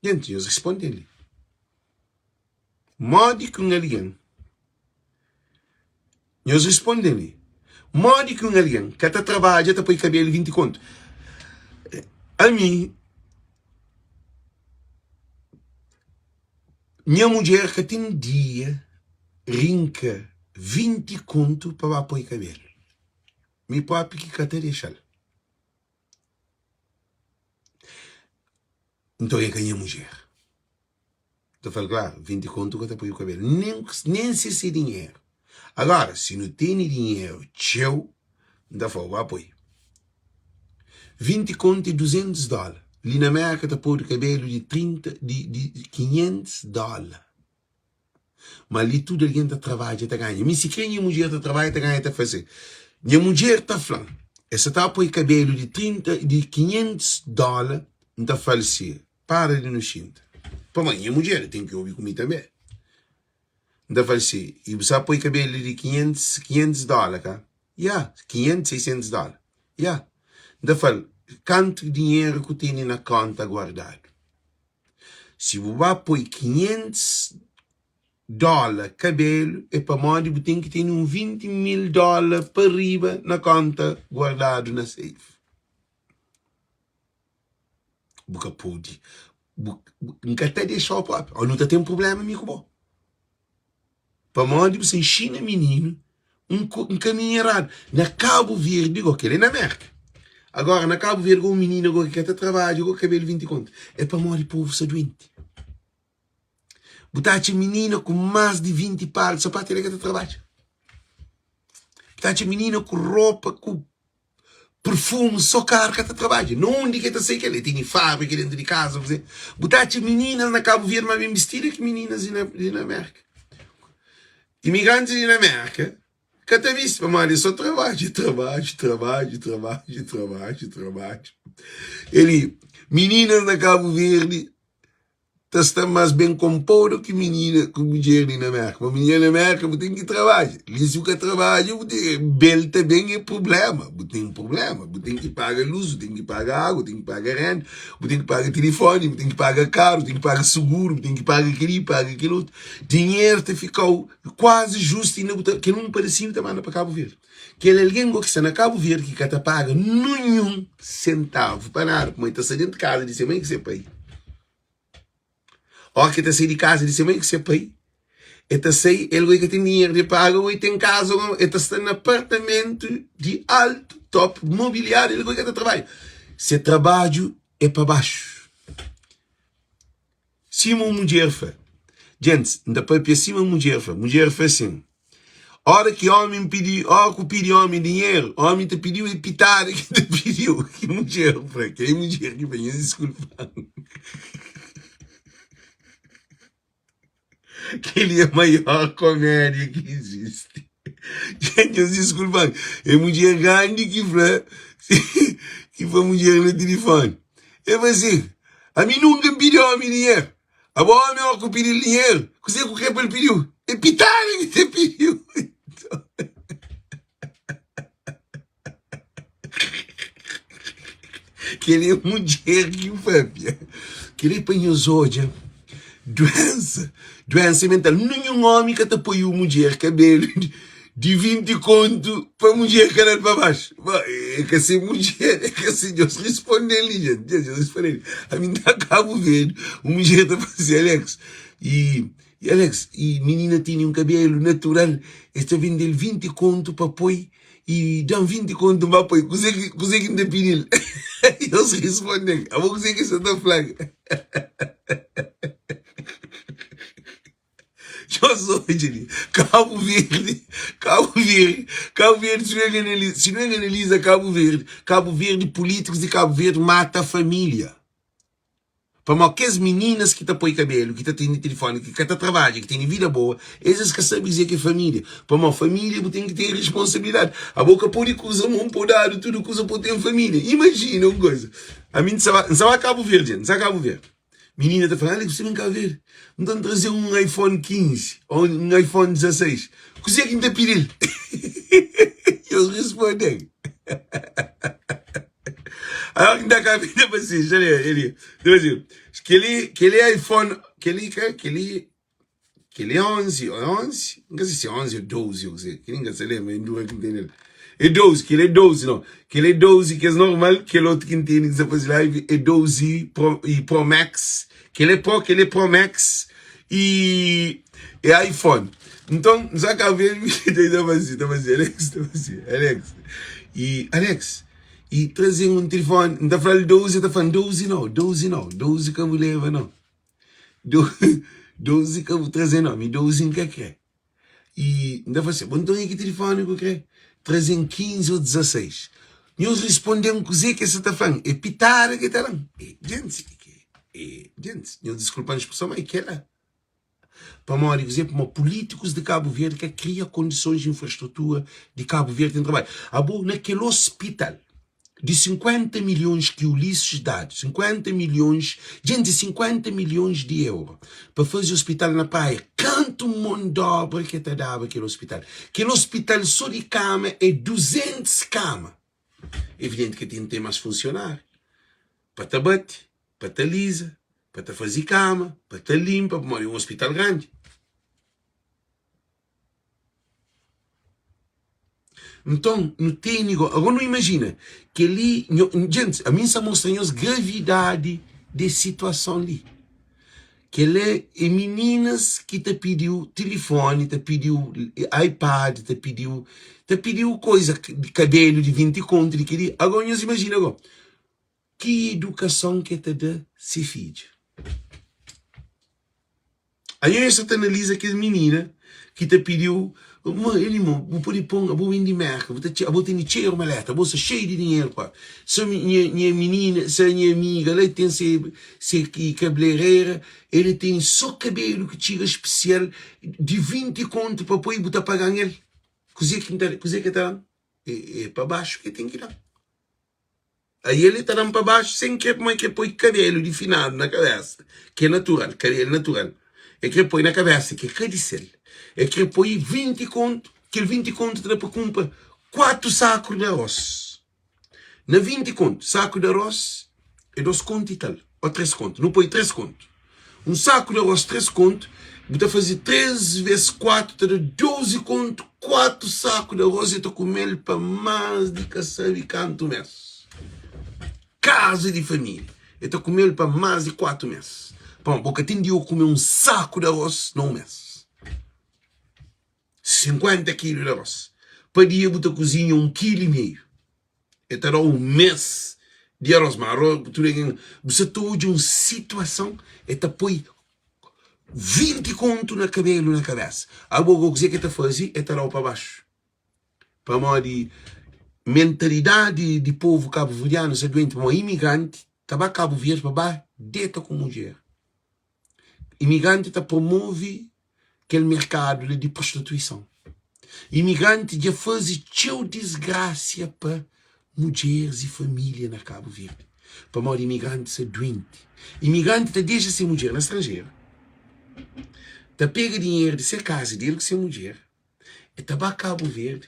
Gente, nhos responden li. Modi ki un algen. Nhos responde-m li, modi ki un algen ka ta trabadja ta poi kabelu 20 kontu? Ami, nha mudjer ka ten dia rinka 20 kontu pa ba poi kabelu. Mi propi ki ka ta dexa-l. Nton é ka nha mudjer. Ta fla-l klaru, 20 kontu ka ta poi bu kabelu, nen nen si se dinheru. Agora, si nu tene dinheru txeu, N ta fla-u, ba poi. 20 kontu é 200 dóla. Li na Mérka ta podu kabelu di 30, di di 500 dóla. Ma li tudu algen ta trabadja ta ganha. Mi sikrê nha mudjer ta trabadja ta ganha ta fase. Nha mudjer ta fla-m, el sa ta poi kabelu di 30, di 500 dóla, N ta fla-l si, para di nu xinta. Pamodi nha mudjer ten ki obi ku mi tanbê. N ta fla-l si, i bu sa poi kabelu di 500, 500 dóla ka? Ya, 500, 600 dóla. Ya. N ta fla-l, kantu dinheru ku tene na kónta guardadu? Si bu ba poi 500 dóla kabelu é pamodi bu ten ki tene un 20 mil dóla pa riba na kónta guardadu na safe. Bu ka pode. Bu, bu, N ka ta dexa-u própi. Ô nu ta ten prubléma mi ku bo. Pamodi bu sta inxina mininu un, un kaminhu eradu. Na Kabu Verdi go, kel é na Merka. Agora, na Kabu Verdi go, un minina go ki ka ta trabadja go, kabelu 20 kontu. É pamodi povu sta duenti. Bu ta atxa minina ku más di 20 par di sapatu, el ka ta trabadja. Bu ta atxa minina ku ropa, ku perfume so karu ka ta trabadja na undi ke ta sai kel el tene fabrika dentu di kaza kuze bu ta atxa mininas na Kabu Verdi ma ben bistida ki mininas di na di na Merka imigrantis di na Merka ka ta bisti pamodi é so trabadju trabadju trabadju trabadju trabadju trabadju eli mininas na Kabu Verdi ta sta mas ben konpodu ki minina ku mudjer li na Merka. Pa minina na Merka bu ten ki trabadja. Li si bu ka trabadja bu ten bel ta ben é prublema. Bu ten prublema. Bu ten ki paga lus, bu ten ki paga agu, bu ten ki paga renda, bu ten ki paga tilifoni, bu ten ki paga karu, bu ten ki paga suguru, bu ten ki paga keli, paga kel otu. Dinheru ta fikau kuazi justu inda bu ta kel un padasinhu ta manda pa Kabu Verdi. Kel algen go ki sta na Kabu Verdi ki ka ta paga ninhun sentavu pa nada, pamodi el ta sta dentu kaza di se mai ku se pai. Óras ki el ta sai di kaza di se mai ku se pai, el ta sai, el go el ka ten dinheru di paga, go el ten kaza, go el ta sta na apartamentu di altu top mobiliadu, el go el ka ta trabadja. Se trabadju é pa baxu. Sima un mudjer fla. Djentis, N ta papia sima mudjer fla. Mudjer fla sin, Ora ki omi pidi, ora ku pidi omi dinheru, omi ta pidiu e pitada ki ta pidiu. Ki mudjer fla, kel mudjer ki fla, nhos diskulpa-m. Kel-li é maior komédia ki izisti. Nhos diskulpa-m, é mudjer grandi ki fla, ki fla mudjer na tilifoni. El fla sin, Ami nunka N pidi omi dinheru. Abo omi ora ku pidi-l dinheru, kuzê ku krê pa el pidi-u? É pitada ki ta pidi-u. Kel-li é mudjer ki pâpia. Kel-li é pa nhos odja duénsa, duénsa mental. Ninhun ómi ka ta poi un mudjer kabélu di 20 kontu pa mudjer ka da-l pa baxu. Ba, é ka se mudjer, é ka se. Nhos responde-l li, jenti. Nhos responde-l. Ami N ta Kabu Verdi, un mudjer ta fla si, Alex, i I Alex, i minina tene un kabelu natural, es ta bende-l 20 kontu pa poi i da-m 20 kontu N ba poi. Kuzê ki kuzê ki N ta pidi-l? Nhos responde-m, abo kuzê ki sa ta fla-m? Nhos odja li, Kabu Verdi, Kabu Verdi, Kabu Verdi, si nu analiza, si nu analiza Kabu Verdi, Kabu Verdi, pulítikus di Kabu Verdi mata família. Pamodi kes mininas ki ta poi kabelu, ki ta tende tilifoni, ki ka ta trabadja, ki tene vida boa, es es ka sabe kuzê ki é família. Pamodi família bu ten ki ten responsabilidadi. Abo ka pode kuza mon po dadu tudu kuza po ten família. Imajina un kuza, ami N sa ba, N sa ba Kabu Verdi, N sa Kabu Verdi. Minina ta fla, Alex, bu sta ben Kabu Verdi? Nton N traze un iPhone 15 ou un iPhone 16. Kuzê ki N ta pidi-l? Nhos responde-m. Agora ki ta kabida pa si, xa li, ele, tipo assim, keli, keli iPhone, keli ka, keli. Kel é 11, é 11? N ka sei si é 11 ou 12 ou kuzê, kel-li N ka sa lenbra, é dura ki N tene el. É 12, kel é 12 não. Kel é 12 kes normal, kel otu ki N tene ki sa faze live é 12 Pro, e Pro Max. Kel é Pro, kel é Pro Max e é iPhone. Nton, N sa ka vê, ta faze, ta faze, Alex, ta faze, Alex. E, Alex, e traze-m un tilifoni, N ta fla-l 12, el ta fla-m 12 não, 12 não, 12 ka bu leba não. 12 ka bu traze no, mi 12 N ka kre. I N ta fla si, bo nton e ki tilifoni ku kre? Traze-m 15 o 16. Nhos risponde-m kuze ki es sa ta fla-m, e pitada ki ta da-m. E djentis, e djentis, nhos diskulpa-m spreson, ma e kela. Pamodi kuze? Pamodi pulítikus di Kabu Verdi ka kria kondisons di infrastrutura di Kabu Verdi ten trabadju. Abo na kel ospital di 50 milhons ki Ulisses dadu, 50 milhons, djenti 50 milhons di euro pa faze ospital na Praia, kantu mon d'obra ke ta daba kel ospital? Kel ospital so di kama é 200 kama. Evidenti ke ten ten mas funsionáriu pa ta bate, pa ta liza, pa ta faze kama, pa ta linpa, pamodi é un ospital grandi. Nton, nu tene go. Agora nu imajina kel-li, nho, djentis, ami N sta mostra nhos gravidadi des situason li. Kel-la é mininas ki ta pidi-u tilifoni, ta pidi-u iPad, ta pidi-u, ta pidi-u koiza, kabelu di 20 kontu, di kel-li. Agora nhos imajina go, ki idukason ke ta da se fidju? Anho nhos sa ta analiza kes minina ki ta pidiu ma el irmon bu pode pon abo ben di merka bu ta abo tene txeru maleta abo sta xeiu di dinheru pa so nha nha minina sa nha amiga la ten se se ki kablerera el ten so kabelu ki txiga spesial di 20 kontu pa poi bu ta pagan el kuze ki ta kuze ki ta dan e pa baxu ki ten ki dan. Aí ele ta da-m pa baxu sen kre pamodi kre poi kabelu di finadu na kabesa ki é natural, kabelu natural e kre poi na kabesa ki é ka di sel e kre poi 20 kontu, kel 20 kontu ta da pa kunpra 4 saku di aros na 20 kontu, saku di aros é 2 kontu i tal ô 3 kontu, nu poi 3 kontu Un saku di arroz 3 kontu, bu ta faze 3 ves 4 ta da 12 kontu, 4 saku di arroz e ta kume-l pa más di ka sabe kantu mes. Kaza di família, e ta kume-l pa más di 4 mes. Pamodi bo ka ten di kume un saku di arroz na un mes. 50 kilu di arroz. Pa dia bu ta kuzinha un kilu i meiu. E ta da-u un mês di arroz, ma arroz tudu algen, bu sa ta odja un situason, e ta poi 20 kontu na kabelu na kabesa. Abo go kuzê ki e ta faze? E ta da-u pa baxu. Pamodi mentalidadi di povu kabuverdianu sta duenti, pamodi imigranti ta ba Kabu Verdi pa ba deta ku mudjer. Imigranti ta promove kel merkadu li di prostituison. Imigranti dja faze txeu disgrasia pa mudjeris i família na Kabu Verdi, pamodi imigranti sta duenti. Imigranti ta dexa se mudjer na stranjeru, ta pega dinheru di se kaza di el ku se mudjer, e ta ba Kabu Verdi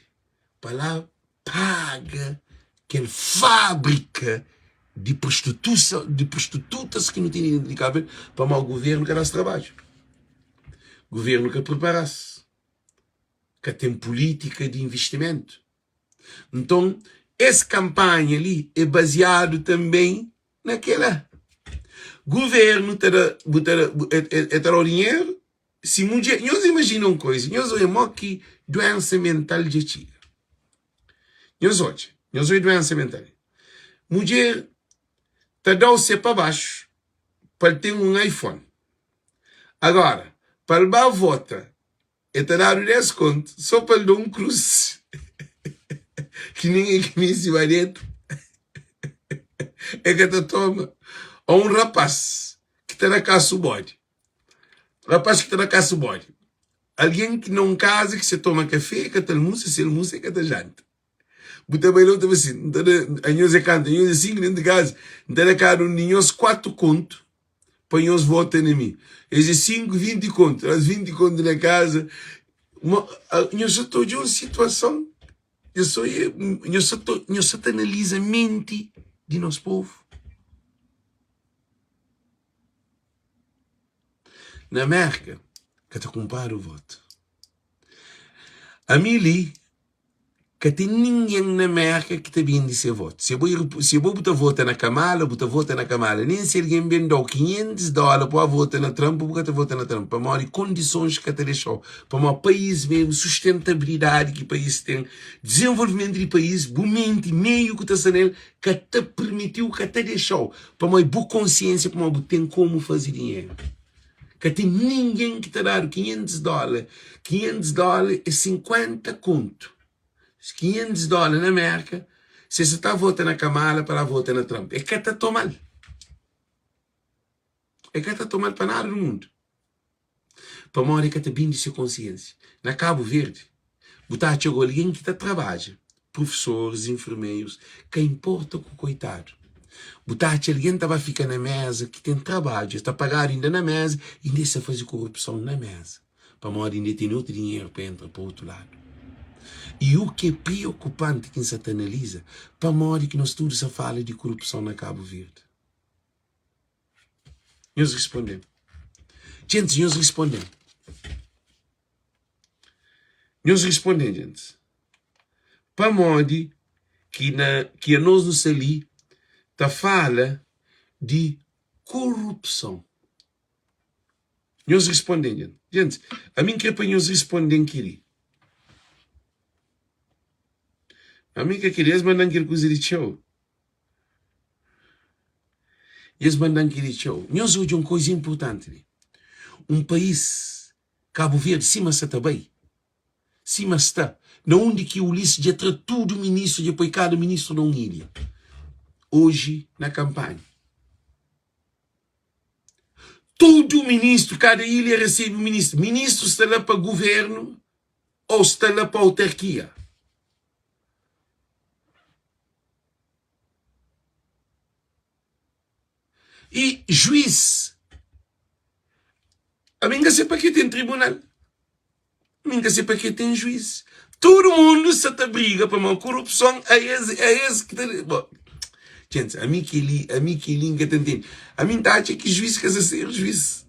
pa la paga kel fábrika di prostitusa di prostitutas ki nu tene dentro di Cabo Verde pamodi governo ka da-s trabadju governo ka prepara-s ka ten polítika di investimentu nton es kanpanha li é baziadu tanben na kela governo ta da bu ta da e ta da-u dinheru Si mudjer, nhos imajina un koiza, nhos oia mo ki duensa mental dja txiga. Nhos odja, nhos oia duensa mental. Mudjer ta dau se pa baxu pa el ten un iPhone. Agora, pa el ba vota, el ta dadu 10 kontu so pa el da un krus ki nen el ka meste ba detu, el ka ta toma. O un rapaz ki ta da kasu bodi. Rapaz ki ta da kasu bodi. Algen ki na un kaza ki se toma kafe e ka ta almusa, se almusa e ka ta janta. Bu ta bai la bu ta fla si, N ta da, anhos é kantu? Anhos é 5 dentu di kaza? N ta da kada un di nhos 4 kontu pa nhos vota na mi. Es é 5, 20 kontu. Traz 20 kontu na kaza. Ma, nhos sa ta odja un situason, nhos sa nhos sa ta nhos sa ta analiza menti di nos povu. Na Mérka. Ka ta kunpradu votu. Ami li ka ten ningen na Merka ki ta bende se votu. Se bo se bo bu ta vota na Kamala, bu ta vota na Kamala. Nen si algen ben da-u 500 dóla pa bu vota na Trump, bu ka ta vota na Trump. Pamodi kondisons ka ta dexa-u. Pamodi país mesmu, sustentabilidadi ki país ten, dizenvolvimentu di país, bu menti, meiu ku ta sta nel, ka ta permitiu, ka ta dexa-u. Pamodi bu konsiensia, pamodi bu ten komu faze dinheru. Ka ten ningen ki ta dadu 500 dóla. 500 dóla é 50 kontu. 500 dóla na Mérka, si es ta vota na Kamala pa la vota na Trump, e ka ta toma-l. E ka ta toma-l pa nada di mundu. Pamodi e ka ta bindi se konsiensia. Na Kabu Verdi, bu ta atxa go algen ki ta trabadja, profesoris, enfermerus, ka inporta ku koitadu. Bu ta atxa algen ta ba fika na meza ki ten trabadju, es ta pagadu inda na meza, inda es ta faze korupson na meza, pamodi inda e tene otu dinheru pa entra pa otu ladu. I u ki é priokupanti ki N sa ta analiza, pamodi ki nos tudu sa fala di korupson na Kabu Verdi? Nhos responde-m. Djentis, nhos responde-m. Nhos responde-m, djentis. Pamodi ki na ki anos nu sta li ta fala di korupson? Nhos responde-m, djentis. Djentis, ami N kre pa nhos responde-m kel-li. Ami N ka kre, es manda-m kel kuza di txeu. Es manda-m kel-li txeu. Nhos odja un kuza inportanti li. Un país, Kabu Verdi, sima sa ta bai, sima sta, na undi ki Ulisses dja tra tudu ministru, dja poi kada ministru na un ilha. Oji, na kanpanha, tudu ministru, kada ilha resebe un ministru. Ministru sta la pa guvernu ô sta la pa autarkia? I juiz, ami N ka se pa ke ten tribunal, ami N ka se pa ke ten juiz. Tudu mundu sa ta briga pamodi korupson, a es a es ki ta bo Djents, ami keli, ami keli N ka ta ntende. Ami N ta atxa ki juiz ka sa ser juiz.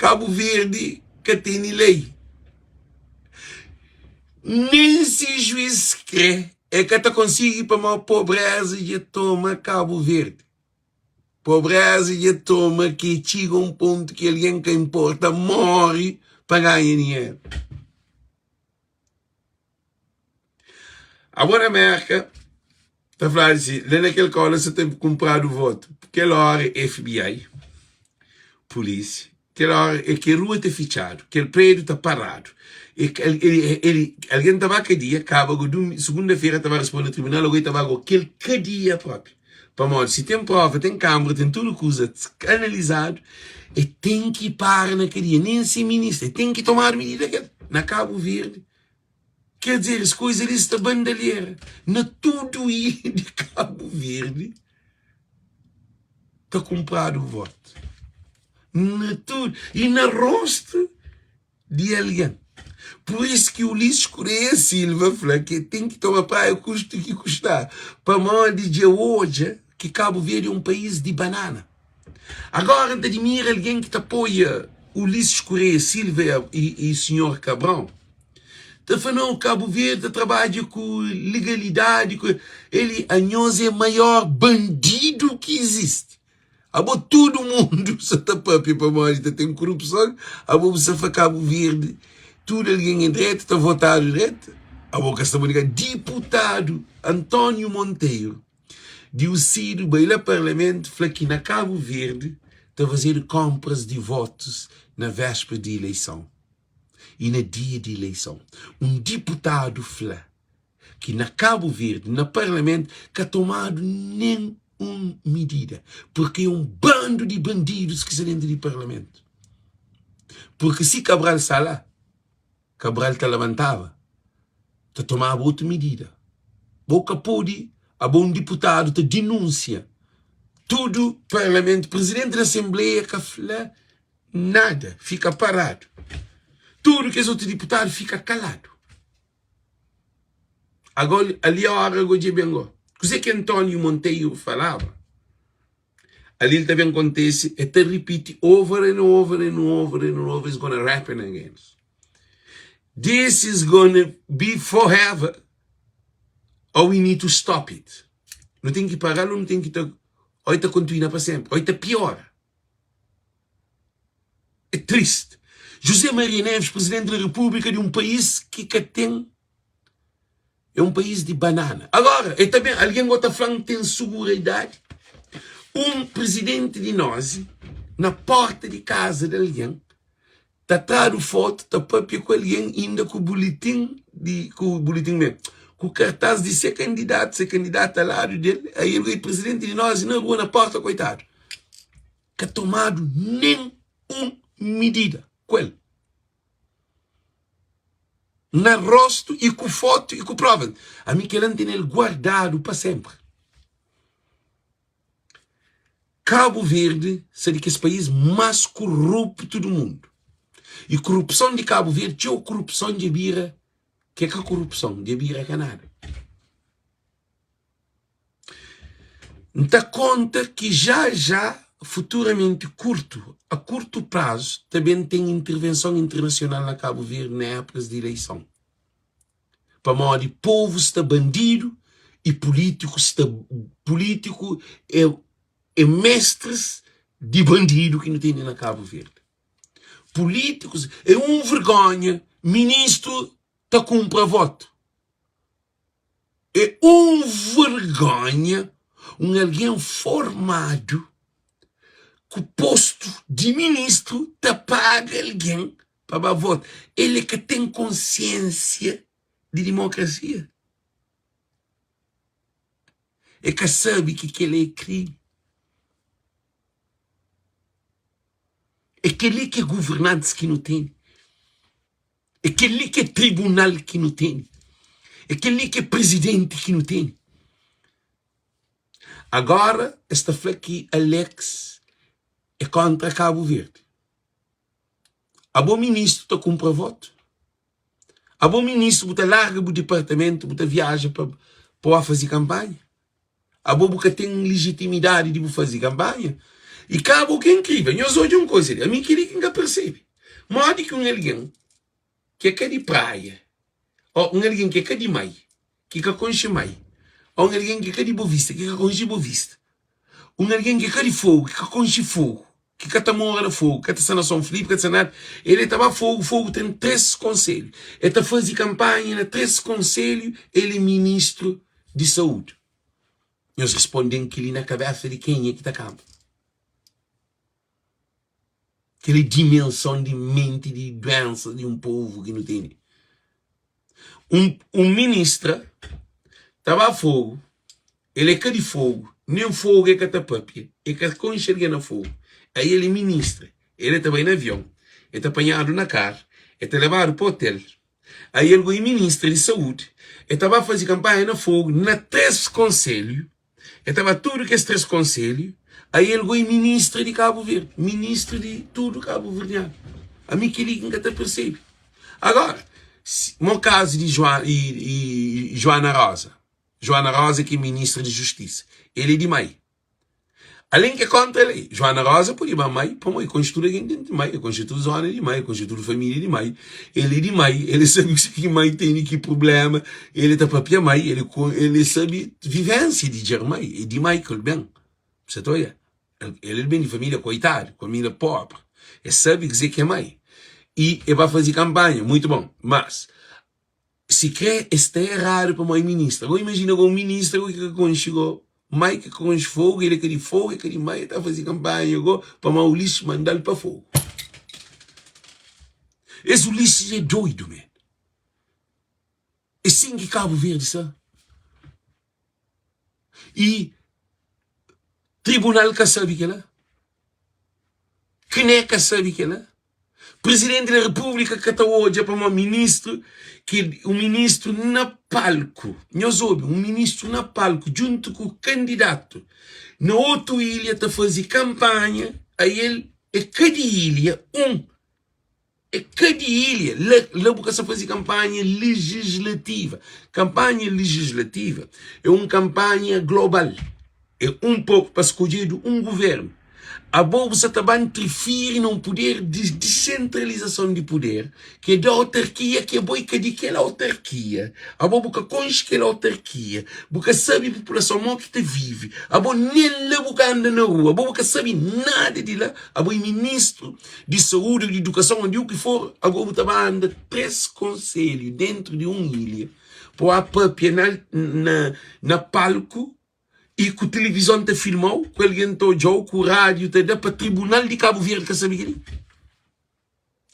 Kabu Verdi ka tene lei. Nen si juiz kre, e ka ta konsigi pamodi pobreza dja toma Kabu Verdi. Pobreza dja toma ki e txiga un pontu ki algen ka inporta mori pa ganha dinheru. Abo na Merka ta fladu si, la na kel kola sa ta kunpradu votu. Kel ora FBI, pulisia, kel ora e kel rua ta fitxadu, kel prediu ta paradu. E algen ta ba kadia, kaba go sugunda-fera ta ba responde na tribunal, ogo e ta ba go kel kadia propi. Pamodi si ten prova, ten kanbra, ten tudu kuza analizadu, e ten ki para na kadia, nen si ministru, e ten ki tomadu midida kel na Kabu Verdi. Ker dizer, es kuza li sta bandalhera na tudu ilha di Kabu Verdi ta kunpradu votu. Na tudu, i na rostu di algen. Pur isu ki Ulisses Correia Silva fla ki ten ki toma praia kustu ki kusta, pamodi dja odja ki Kabu Verdi é un país di banana. Agora N ta dimira algen ki ta apoia Ulisses Correia Silva i Sinhor Cabral. Ta fla nau, Kabu Verdi ta trabadja ku legalidadi, ku el anhos é maior bandidu ki izisti. Abo tudu mundu sa ta papia pamodi ta ten kurupson, abo bu sa fla Kabu Verdi tudu algen é dretu, ta votadu dretu, abo ka sta bu liga. Diputadu António Monteiro di UCID bai la parlamentu fla ki na Kabu Verdi ta fazedu konpras di votus na véspera di ileison i na dia di ileison. Un diputadu fla ki na Kabu Verdi, na parlamentu, ka tomadu nen un midida, purki é un bandu di bandidus ki sta dentu di parlamentu. Purki si Cabral sta la, Cabral ta labantaba, ta tomaba otu midida. Bo ka pode, abo un diputadu ta dinúnsia tudu parlamentu, presidenti di asenbleia ka fla nada, fika paradu. Tudu kes otu diputadu fika kaladu. Agora, ali a hora go dje ben go. Kuzê ki António Monteiro falaba? Ali el ta ben kontese, el ta ripiti over and over and over and over, it's gonna happen again. This is gonna be forever or we need to stop it. Nu ten ki paral ou nu ten ki ta, ou el ta kontinua pa senpri, ou el ta piora. É triste. José Maria Neves, presidente da República de um país ki ka ten é um país de banana. Agora, é também alguém gota flan tem seguridade. Um presidente de nós na porta de casa de alguém ta tradu foto, ta papia ku algen inda ku bulitin di ku bulitin mesmu, ku kartaz di se kandidatu, se kandidata ladu del, aí el é presidenti di nos na rua na porta koitadu. Ka tomadu nen un midida ku el. Na rostu i ku fotu i ku prova. Ami kela N tene-l guardadu pa senpri. Kabu Verdi sta di kes país más koruptu di mundu. I korupson di Kabu Verdi, txeu korupson dja bira ki é ka korupson, dja bira ka nada. N ta konta ki já já, futuramenti kurtu, a kurtu prazu, ta ben ten intervenson internasional na Kabu Verdi na épukas di ileison. Pamodi povu sta bandidu i pulítiku sta pulítiku é é mestris di bandidu ki nu tene na Kabu Verdi. Pulítikus é un vergonha ministru ta kunpra votu. É un vergonha un algen formadu ku postu di ministru ta paga algen pa ba vota. El é ka ten konsiensia di dimokrasia. E ka sabe ki kel-la é krimi. É kel-li ki é governantis ki nu tene. É kel-li ki é tribunal ki nu tene. É kel-li ki é prizidenti ki nu tene. Agora es ta fla ki Alex é kontra Kabu Verdi. Abo ministru ta kunpra votu? Abo ministru bu ta larga bu dipartamentu bu ta viaja pa pa ba faze kanpanha? Abo bu ka ten lijitimidadi di bu faze kanpanha? I ka abo ki é inkrivel. Nhos odja un koza li, ami kel-li ki N ka persebe. Modi ki un algen ki é ka di Praia, ô un algen ki é ka di Mai, ki ka konxe Mai, ô un algen ki é ka di Bovista, ki ka konxe Bovista, un algen ki é ka di Fogu, ki ka konxe Fogu, ki ka ta mora na Fogu, ka ta sta na Son Filipe, ka ta sta nada, el é ta ba Fogu, Fogu ten 3 konselhu, el ta faze kanpanha na 3 konselhu, el é ministru di saúdi. Nhos responde-m kel-li na kabésa di kenha ki ta kanba? Kel é dimenson di menti di duensa di un povu ki nu tene. Un, un ministra ta ba Fogu, el é ka di Fogu, nen Fogu el ka ta papia, el ka konxe algen na Fogu. Aí el é ministra, el é ta bai na avion, el ta panhadu na karu, el ta lebadu pa otel. Aí el go é ministra di saúdi, el ta ba faze kanpanha na Fogu, na 3 konselhu. El ta ba tudu kes 3 konselhu, ael go é ministra di Kabu Verdi, ministru di tudu kabuverdianu. Ami kel-li ki N ka ta persebe. Agora, mo kazu di Joana Rosa, Joana Rosa ki é ministra di Justisa, el é di Mai. Alen ki é kontra lei, Joana Rosa pode ba Mai, pamodi el konxe tudu algen dentu di Mai, el konxe tudu zona di Mai, el konxe tudu familia di Mai, el é di Mai, el sabe kuzê ki Mai tene ki prubléma, el ta papia Mai, el el sabe vivénsia di Djermai, é di Mai ki el ben, bu sa ta oia? El ben di familia koitadu, familia pobri, el sabe kuzê ki é Mai i el ba faze kanpanha, muitu bon, mas Sikrê es sta eradu pamodi é ministra. Agora imajina un ministra ki ka konxe go mai, ki ka konxe fogu, el é ka di fogu, el ka di mai, el ta faze kanpanha go pamodi Ulisses manda-l pa fogu. Es Ulisses é doidu men. É sin ki Kabu Verdi sta. I tribunal ka sabe kela. Kne ka sabe kela. Presidente da República ka ta odja pamó ministro ki un ministro na palco, nhos obi, un ministro na palco djuntu ku kandidatu na otu ilha ta faze kampanha, ael é ka di ilha, un é ka di ilha, la, la bu ka sa faze kampanha legislativa. Kampanha legislativa é un kampanha global. É un povu pa skodjedu un guvernu. Abo bu sa ta ba ntrifiri na un puder di disentralizason di puder, ki é di autarkia, ki abo é ka di kel autarkia. Abo bu ka konxe kel autarkia, bu ka sabe populason mo ki ta vive, abo nen la bu ka anda na rua, abo bu ka sabe nada di la, abo é ministru di saúdi ou di idukason ou di u ki for, ago bu ta ba anda 3 konselhu dentru di un ilha pa ba papia na na na palku i ku tilivizon ta filma-u, ku algen ta odja-u, ku rádiu ta da pa tribunal di Kabu Verdi ka sabe kel-li.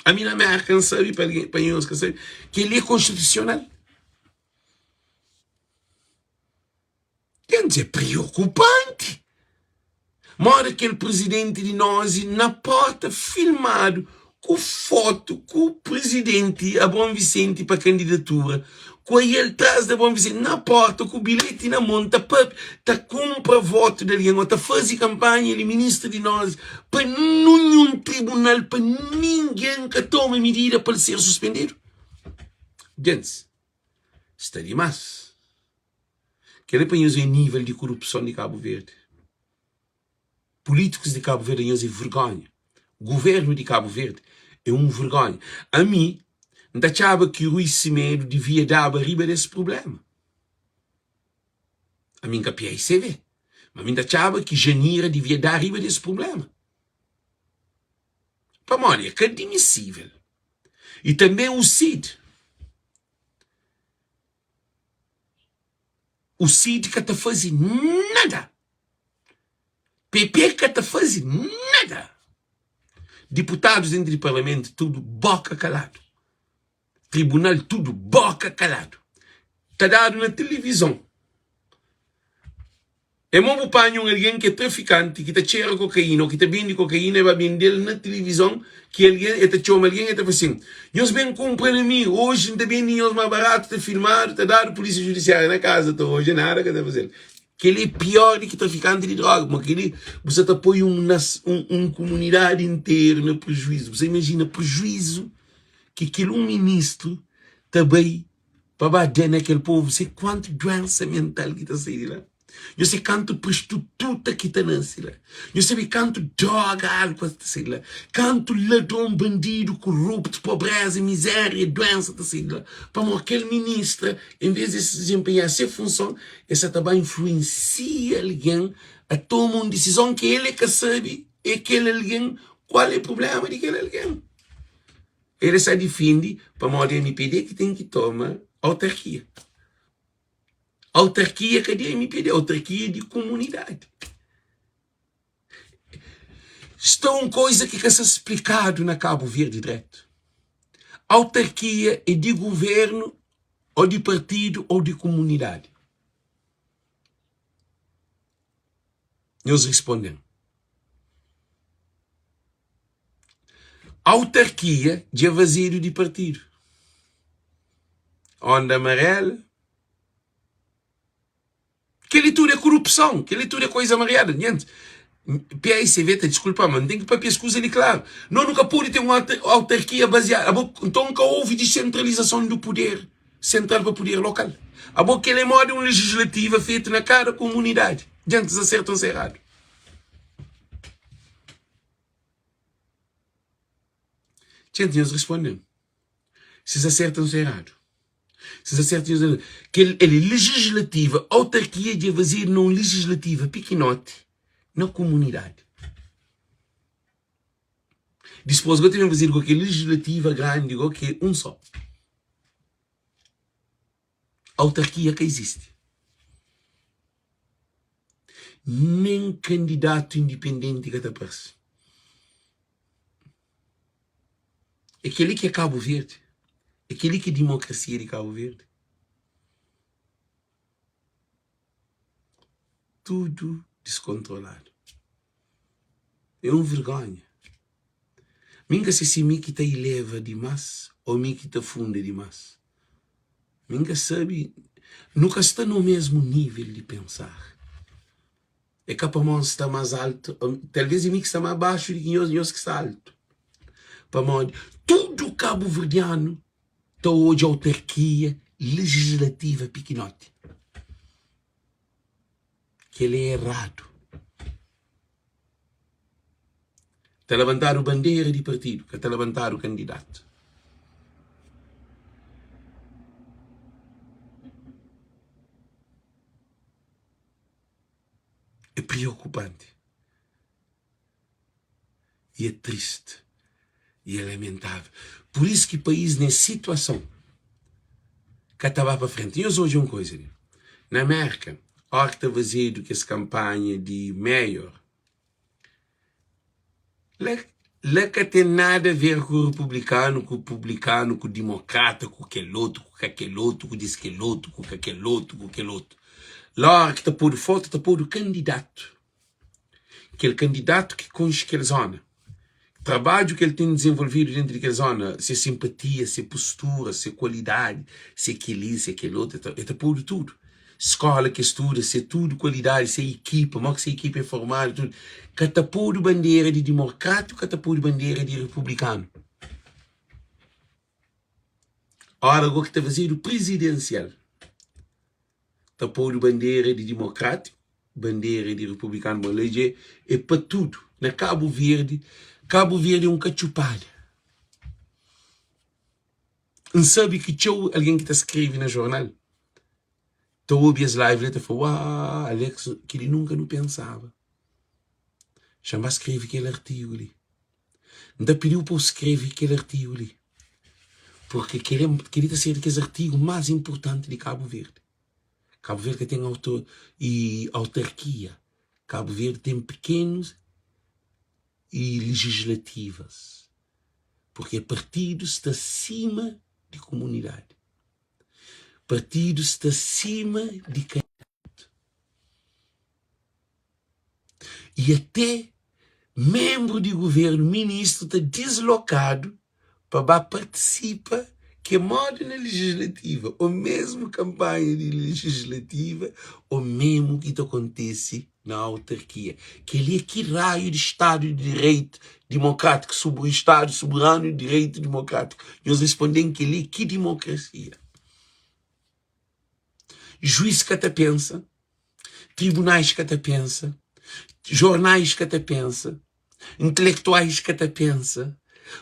Ami na Mérka N sabe, pa algen, pa nhos ka sabe, kel-li é konstitusional. Ten dze preokupanti. Mora kel prizidenti di nos na porta filmadu ku fotu ku prizidenti Abraão Vicente pa kandidatura ku el tras di Abraão Vicente na porta ku bilheti na mon ta papia ta kunpra votu di algen o ta fazi kanpanha el é ministru di nos pa ninhun tribunal pa ningen ka toma midida pa el ser suspendidu. Gentis sta dimas. Kel-li pa nhos é nível di korupson di Kabu Verdi. Pulítikus di Kabu Verdi anhos é vergonha. Guvernu di Kabu Verdi é un vergonha. Ami, N ta atxaba ki Rui Semedo divia daba riba des prubléma. Ami N ka PAICV, ma mi N ta atxaba ki Janira divia da riba des prubléma. Pamodi é ka admisível. I tanbe u Cid. O Cid ka ta faze nada. PP ka ta faze nada. Diputadus dentru di parlamentu tudu boka kaladu. Tribunal tudu boka kaladu. Ta dadu na tilivizon. É mo bu panha un algen ki é trafikanti, ki ta txera kokaína ô ki ta bende kokaína, e ba bende-l na tilivizon, ki algen, e ta txoma algen, e ta fla sin, Nhos ben kunpra na mi, oji N ta bende nhos más baratu, ta filmadu, ta dadu pulísia judisiária na kaza, ta odja, nada ka ta faze-l. Kel-li é piór di ki trafikanti di dróga, pamodi kel-li bu sa ta poi un un un kumunidadi interu na prejuízu. Bu sa imajina prejuízu ki kel un ministru ta bai pa ba da na kel povu se kuantu duensa mental ki ta sai di la nho se kantu prostituta ki ta nase la nho sabe kantu droga álkua ta sai di la kantu ladron bandidu koruptu pobreza mizeria duensa ta sai di la pamodi kel ministra en vez di dizenpenha se funson el sa ta ba influensia algen a toma un disizon ki el e ka sabe e kel algen kual e prublema di kel algen. El sa difende pamodi mpd ki ten ki toma autarkia. Autarkia ka di mpd, autarkia é di kumunidadi. Sta un koiza ki ka sta splikadu na Kabu Verdi dretu. Autarkia é di guvernu ô di partidu ô di kumunidadi? Nhos responde-m. Autarkia dja vazedu di partidu. Onda amarela. Kel-li tudu é korupson, kel-li tudu é koiza mariadu. Nhentis, PAICV ta diskulpa-m, ma N ten ki papia es kuza li klaru. Nos nu ka pode ten un autarkia baziadu. Abo, nton ka ouvi disentralizason du puder sentral pa puder lokal. Abo, kel-li é modi un lejislativa fetu na kada komunidadi. Djantis aserta o nsa eradu. Txente, nhos responde-m. Si sa sertu o sa eradu. Si sa sertu o sa eradu. Kel el é lejislativa, autarkia dja fazedu na un lejislativa pikinoti na komunidadi. Dispos go ta ben fazedu ku kel lejislativa grandi go ki é un só. Autarkia ka izisti. Nen kandidatu indipendenti ka ta parse. É kel-li ki é Kabu Verdi. É kel-li ki é dimokrasia di Kabu Verdi. Tudu diskontroladu. É un vergonha. Mi N ka se si mi ki ta ileva dimás ô mi ki ta funda dimás. Mi N ka sabe. Nu ka sta no mesmu nível di pensar. É ka pamodi N sta más altu, talvês é mi ki sta más baxu di ki nhos, nhos ki sta altu. Pamodi tudu kabuverdianu ta odja autarkia lejislativa pikinoti. Kel-li é eradu. Ta labantadu bandera di partidu, ka ta labantadu kandidatu. É priokupanti i é tristi i é lamentável. Pur isu ki país nes situason ka ta ba pa frenti. Nhos odja un kuza li, na Mérka, óra ki ta fazedu kes kanpanha di mayor, la la ka ten nada a ver ku republikanu, ku publikanu, ku dimokrata, ku kel otu, ku ka kel otu, ku diskel otu, ku ka kel otu, ku kel otu. La óra ki ta podu fotu, ta podu kandidatu. Kel kandidatu ki konxe kel zona, trabadju ki el ten dizenvolvidu dentu di kel zona, se sinpatia, se postura, se kualidadi, se kel-li, se kel otu, el ta podu tudu. Skola ki el studa, se tudu kualidadi, se ekipa, modi ki se ekipa é formadu, tudu. Ka ta podu bandera di dimokratu, ka ta podu bandera di republikanu. Ora go ki ta fazedu prizidensial, ta podu bandera di dimokrátiku, bandera di republikanu, bon lei dje é pa tudu. Na Kabu Verdi, Kabu Verdi é un katxupada. N sabe ki txeu algen ki ta skrebe na jornal ta obi es live li ta fla, Uaa, Alex, kel-li nunka nu pensaba. Xa-m ba skrebe kel artigu li. N ta pidi-u pa bu skrebe kel artigu li, purke kel-li ta ser di kes artigu más inpurtanti di Kabu Verdi. Kabu Verdi ka ten autarkia, Kabu Verdi ten pikenus i lejislativas, purke partidu sta sima di komunidadi, partidu sta sima di kandidatu. I até menbru di guvernu, ministru ta dislokadu pa ba partisipa ke modi na lejislativa o mesmu kanpanha di lejislativa o memu ki ta kontese na autarkia. Kel-li é ki raiu di Stadu di Direitu Dimokrátiku, Stadu Soberanu di Direitu Dimokrátiku? Nhos responde-m kel-li é ki dimokrasia? Juiz ka ta pensa, tribunais ka ta pensa, jornais ka ta pensa, intelektuais ka ta pensa,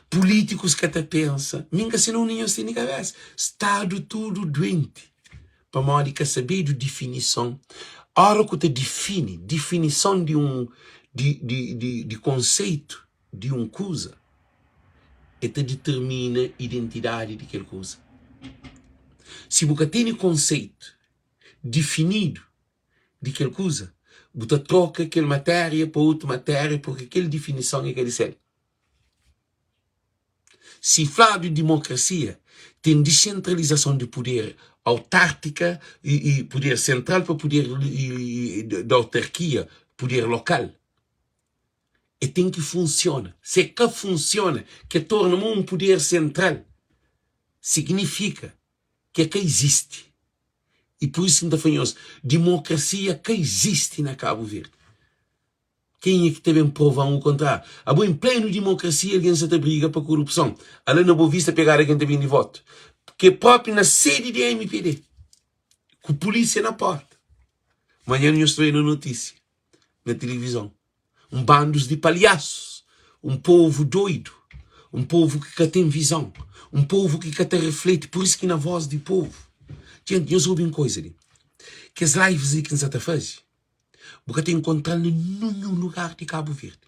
pulítikus ka ta pensa, mi N ka sina undi nhos tene kabesa. Stadu tudu duenti pamodi ka sabedu difinison. Ora ku ta difini, difinison di un di di di di konseitu di un kuza, e ta ditermina identidadi di kel kuza. Si bu ka tene konseitu difinidu di kel kuza, bu ta troka kel matéria pa otu matéria purki kel difinison é ka di sel. Si fladu dimokrasia, ten disentralizason di puder autártika i puder sentral pa puder di autarkia, puder lokal. E ten ki funsiona. Si e ka funsiona, ke torna ma un puder sentral, signifika ki e ka izisti. I pur isu ki N ta fla nhos, dimokrasia ka izisti na Kabu Verdi. Kenha ki ta ben prova-m u kontráriu? Abo en plenu dimokrasia algen sa ta briga pa korupson. Ala na Boavista pegada ken ta bende votu. Ke propi na sedi di mpd, ku pulisia na porta. Manhan nhos ta oi na notisia. na tilivizon. Un bandus di palhasus, un povu doidu, un povu ki ka ten vizon, un povu ki ka ta refleti. Pur isu ki na Voz di Povu, djenti, nhos obi un koza li, kes lives li ki N sa ta faze, bu ka ta inkontra-l na ninhun lugar di Kabu Verdi.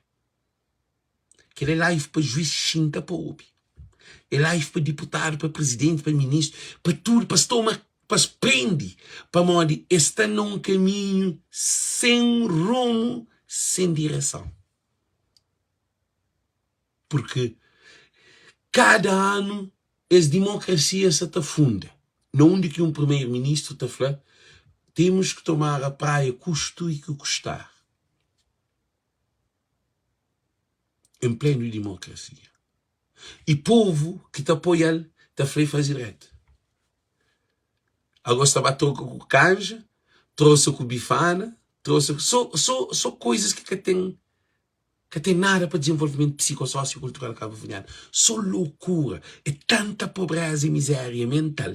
Kel é live pa juiz xinta pa obi. É live pa diputadu, pa prizidenti, pa ministru, pa tudu, pa es toma, pa es prende, pamodi es sta na un kaminhu sen rumu, sen direson. Purki kada anu es dimokrasia sa ta funda, na undi ki un primeru-ministru ta fla, temos que tomar a praia custo e que custar. Em plenu dimokrasia. I povu ki ta apoia-l ta fla i faze dretu. Agos ta ba troka ku kanja, trosa ku bifana, trosa ku so so so koizas ki ka ten ka ten nada pa dizenvolvimentu psikososiokultural kabuverdianu. So lokura. É tanta pobreza i mizeria mental.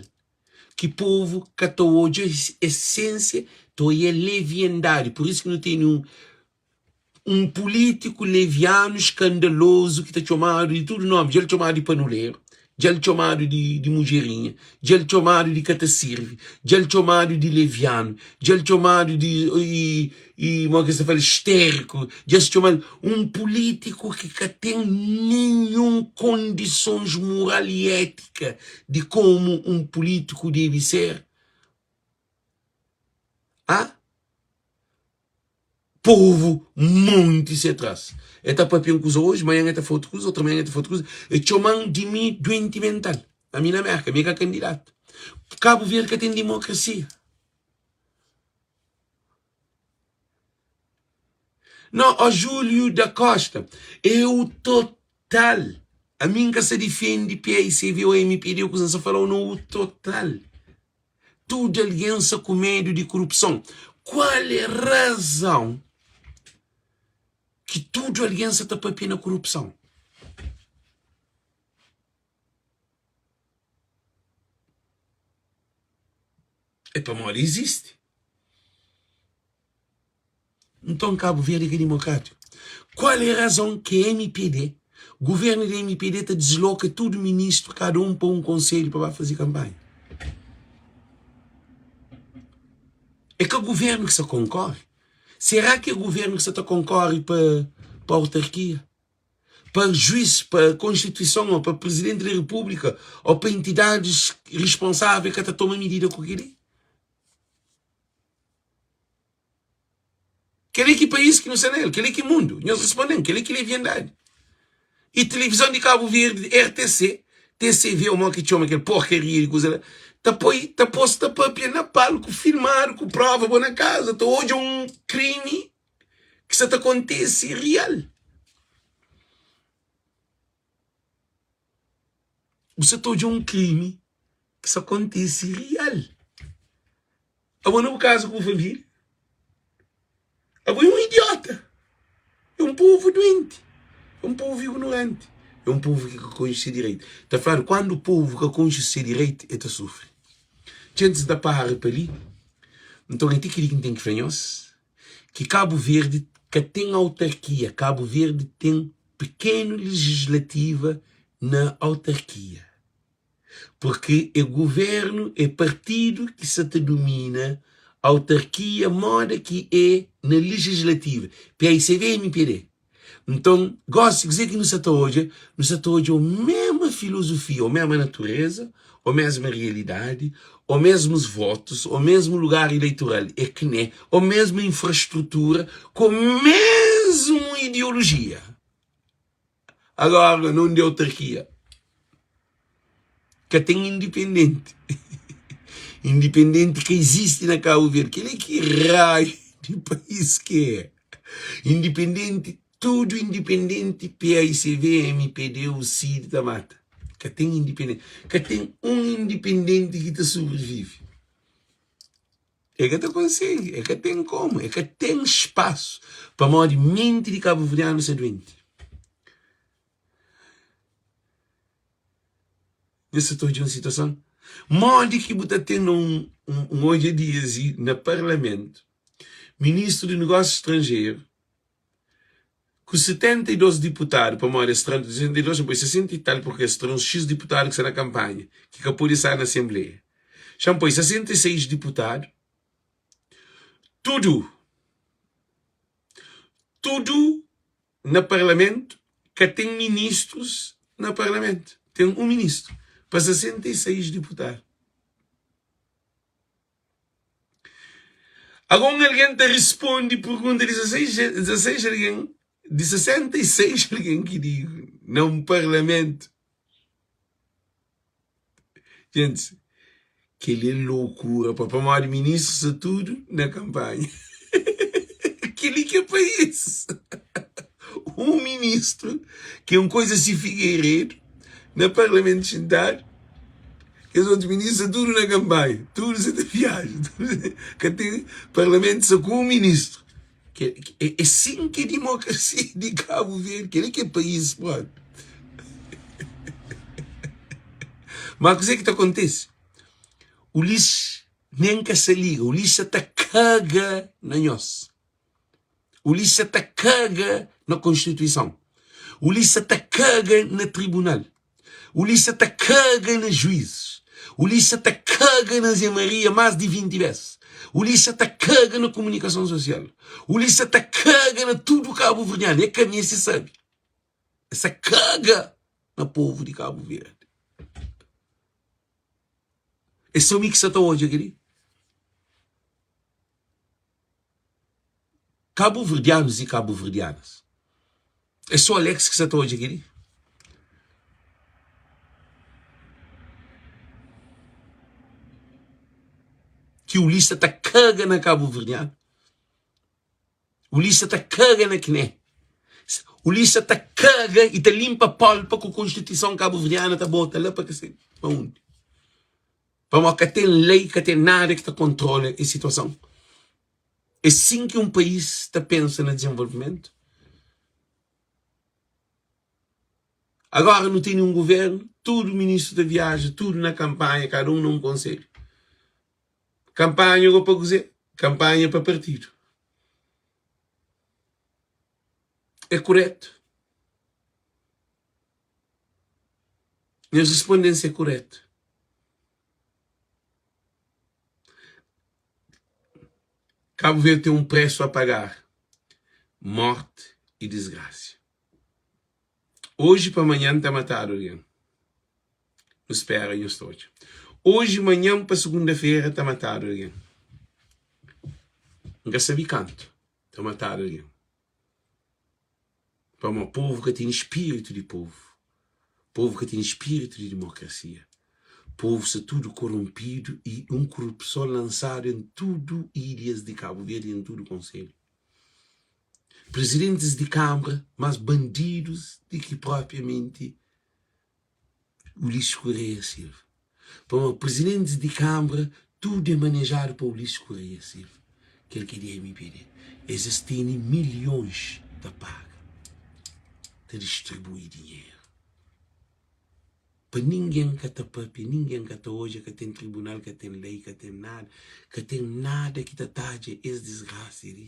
Ki povu ka ta odja esensia, ta oia leviandadi. Pur isu ki nu tene un un pulítiku levianu skandalozu ki ta txomadu di tudu nomi, dja el txomadu di panuleru, dja el txomadu di di mudjerinha, dja el txomadu di ka ta sirbi, dja el txomadu di levianu, dja el txomadu di i i modi ki es ta fla istériku, dja es txoma-l un pulítiku ki ka ten ninhun kondisons mural i étika di komu un pulítiku debe ser. A Povu monti se tras. E ta papia un kuza oji, manhan e ta fla otu kuza, otu manhan e ta fla otu kuza. E txoman di mi duenti mental. Ami na Merka, mi e ka kandidatu. Kabu Verdi ka ten dimokrasia. No, ó Julio da Costa, é o total. Ami N ka sa difendi PICV ou MPD ou kuza, N sa fala-u no o total. Tudu algen sa ku medu di korupson. Kual é razon ki tudu algen sa ta papia na korupson? É pamodi izisti. Nton Kabu Verdi ka dimokratiku? Kual é razon ki mpd, guvernu di mpd ta disloka tudu ministru kada un pa un konselhu pa ba faze kanpanha? É ka guvernu ki sa konkore? Será ki é guvernu ki sa ta konkore pa pa autarkia? Pa juiz, pa konstituison ou pa presidenti di repúblika ou pa entidadis responsável ka ta toma midida ku keli? Kel-li ki país ki nu sta na el? Kel-li ki mundu? Nhos responde-m, kel-li ki leviandadi? I tilivizon di Kabu Verdi, RTC, TCV ô mo ki txoma kel porkaria di kuza la, ta poi, ta pô-s ta papia na palku, filmadu, ku prova, bo na kaza ta odja un krimi ki sa ta kontese rial. Bu sa ta odja un krimi ki sa kontise rial. Abo na bu kaza ku bu família, abo é un idiota, é un povu duenti, é un povu ignoranti, é un povu ki ka konxe se direitu. Ta fladu kandu povu ka konxe se direitu, e ta sufri. Djentis ta para pa li, nton é ti kel-li ki N ten ki fla nhos, ki Kabu Verdi ka ten autarkia, Kabu Verdi ten pikenu lejislativa na autarkia. Purki é guvernu, é partidu ki sa ta dumina autarkia moda ki é na lejislativa, paicv, mpd. Nton, gosi kuzê ki nu sa ta odja? Nu sa ta odja o mesma filozofia, o mesma natureza, o mesma realidadi, o mesmus votus, o mesmu lugar eleitoral, é k'ne, o mesma infrastrutura, ku mesmu ideolojia. Agora, na undi autarkia ka ten indipendenti, indipendenti ka izisti na Kabu Verdi. Kel-li ki raiu di país ki é? Indipendenti, tudu indipendenti, paicv, mpd, UCID ta mata. Ka ten indipendenti, ka ten un indipendenti ki ta sobrivive. E ka ta konsigi, e ka ten komu, e ka ten spasu pamodi menti di kabuverdianu sta duenti. Nhos sa ta odja un situason? Modi ki bu ta ten na un un odja dias i na parlamentu ministru di negósiu stranjeru ku 72 diputadu pamodi es tra 72 n poi 60 i tal purki es tra uns xis diputadu ki sta na kanpanha ki ka pode sai na asenbleia xa n poi 66 diputadu tudu tudu na parlamentu ka ten ministrus na parlamentu ten un ministru pa 66 diputadu. Agora un algen ta risponde pergunta di 16 algen, di 66 algen ki di na un parlamentu. Gente, kel-li é loucura, pa pamodi ministru sta tudu na kampanha. Kel-li ki é país. Un ministru ki é un koisa si Figueiredo na parlamentu xintadu. Kes otu ministru sta tudu na kanpanha, tudu sa ta viaja, ka ten parlamentu sa ku un ministru. É sin ki é dimokrasia di Kabu Verdi, kel-li ki é país propi. Má kuzê ki ta kontise? Ulisses nen ka sa liga, Ulisses sa ta kaga na nhos. Ulisses sa ta kaga na konstituison. Ulisses sa ta kaga na tribunal. Ulisses sa ta kaga na juizes. Ulisses sa ta kaga na Zé Maria más di 20 bes. Ulisses sa ta kaga na komunikason sosial. Ulisses sa ta kaga na tudu kabuverdianu. E ka meste sabe. E sa kaga na povu di Kabu Verdi. É sô mi ki sa ta odja kel-li? Kabuverdianus i kabuverdianas, é sô Alex ki sa ta odja kel-li? Ki Ulisses sa ta kaga na kabuverdianu? Ulisses sa ta kaga na kne? Ulisses sa ta kaga i ta linpa pólpa ku konstituison kabuverdiana ta bota la pa ka sabe pa undi? Pamodi ka ten lei, ka ten nada ki ta kontrola es situason. É sin ki un país ta pensa na dizenvolvimentu? Agora nu tene un guvernu, tudu ministru ta viaja, tudu na kanpanha, kada un na un konselhu. Kanpanha go pa kuzê? Kanpanha pa partidu. É kuretu? Nhos responde-m si é kuretu. Kabu Verdi ten un presu a pagar, morti i disgrasia. Oji pa manhan ta matadu algen. Nu spera nhos ta odja. Oji manhan pa segunda-fera ta matadu algen. N ka sabe kantu ta matadu algen. Pamodi povu ka tene spiritu di povu. Povu ka tene spiritu di dimokrasia. Povu sta tudu koronpidu i un korupson lansadu en tudu ilhas di Kabu Verdi, en tudu konselhu. Prizidentis di kanbra más bandidus di ki propriamenti Ulisses Correia Silva. Pamodi prizidentis di kanbra tudu é manejadu pa Ulisses Correia Silva, kel ki é di mpd. Es es tene milhons ta paga, ta distribui dinheru. Pa ningen ka ta papia, ningen ka ta odja, ka ten tribunal, ka ten lei, ka ten nada, ka ten nada ki ta tadja es disgrasa li.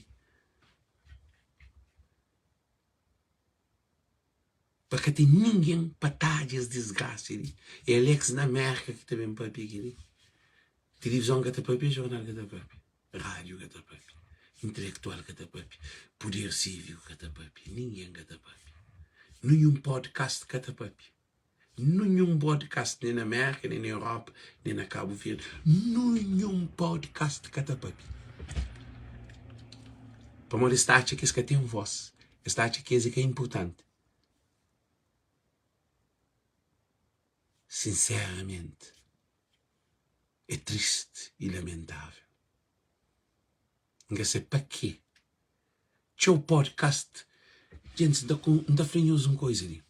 Pa ka ten ningen pa tadja es disgrasa li. É Alex na Merka ki ta ben papia kel li. Tilivizon ka ta papia, jornal ka ta papia, rádiu ka ta papia, intelektual ka ta papia, puder síviku ka ta papia, ningen ka ta papia. Ninhun podcast ka ta papia. Ninhun podcast, nen na Merka, nen na Europa, nen na Kabu Verdi, ninhun podcast ka ta papia. Pamodi es ta atxa ki es ka ten vós, es ta atxa ki es é ka inportanti. Sinseramenti, é tristi i lamentável. N ka sai pa ke. Txeu podcast. Gentis, N ta N ta fla nhos un koza li.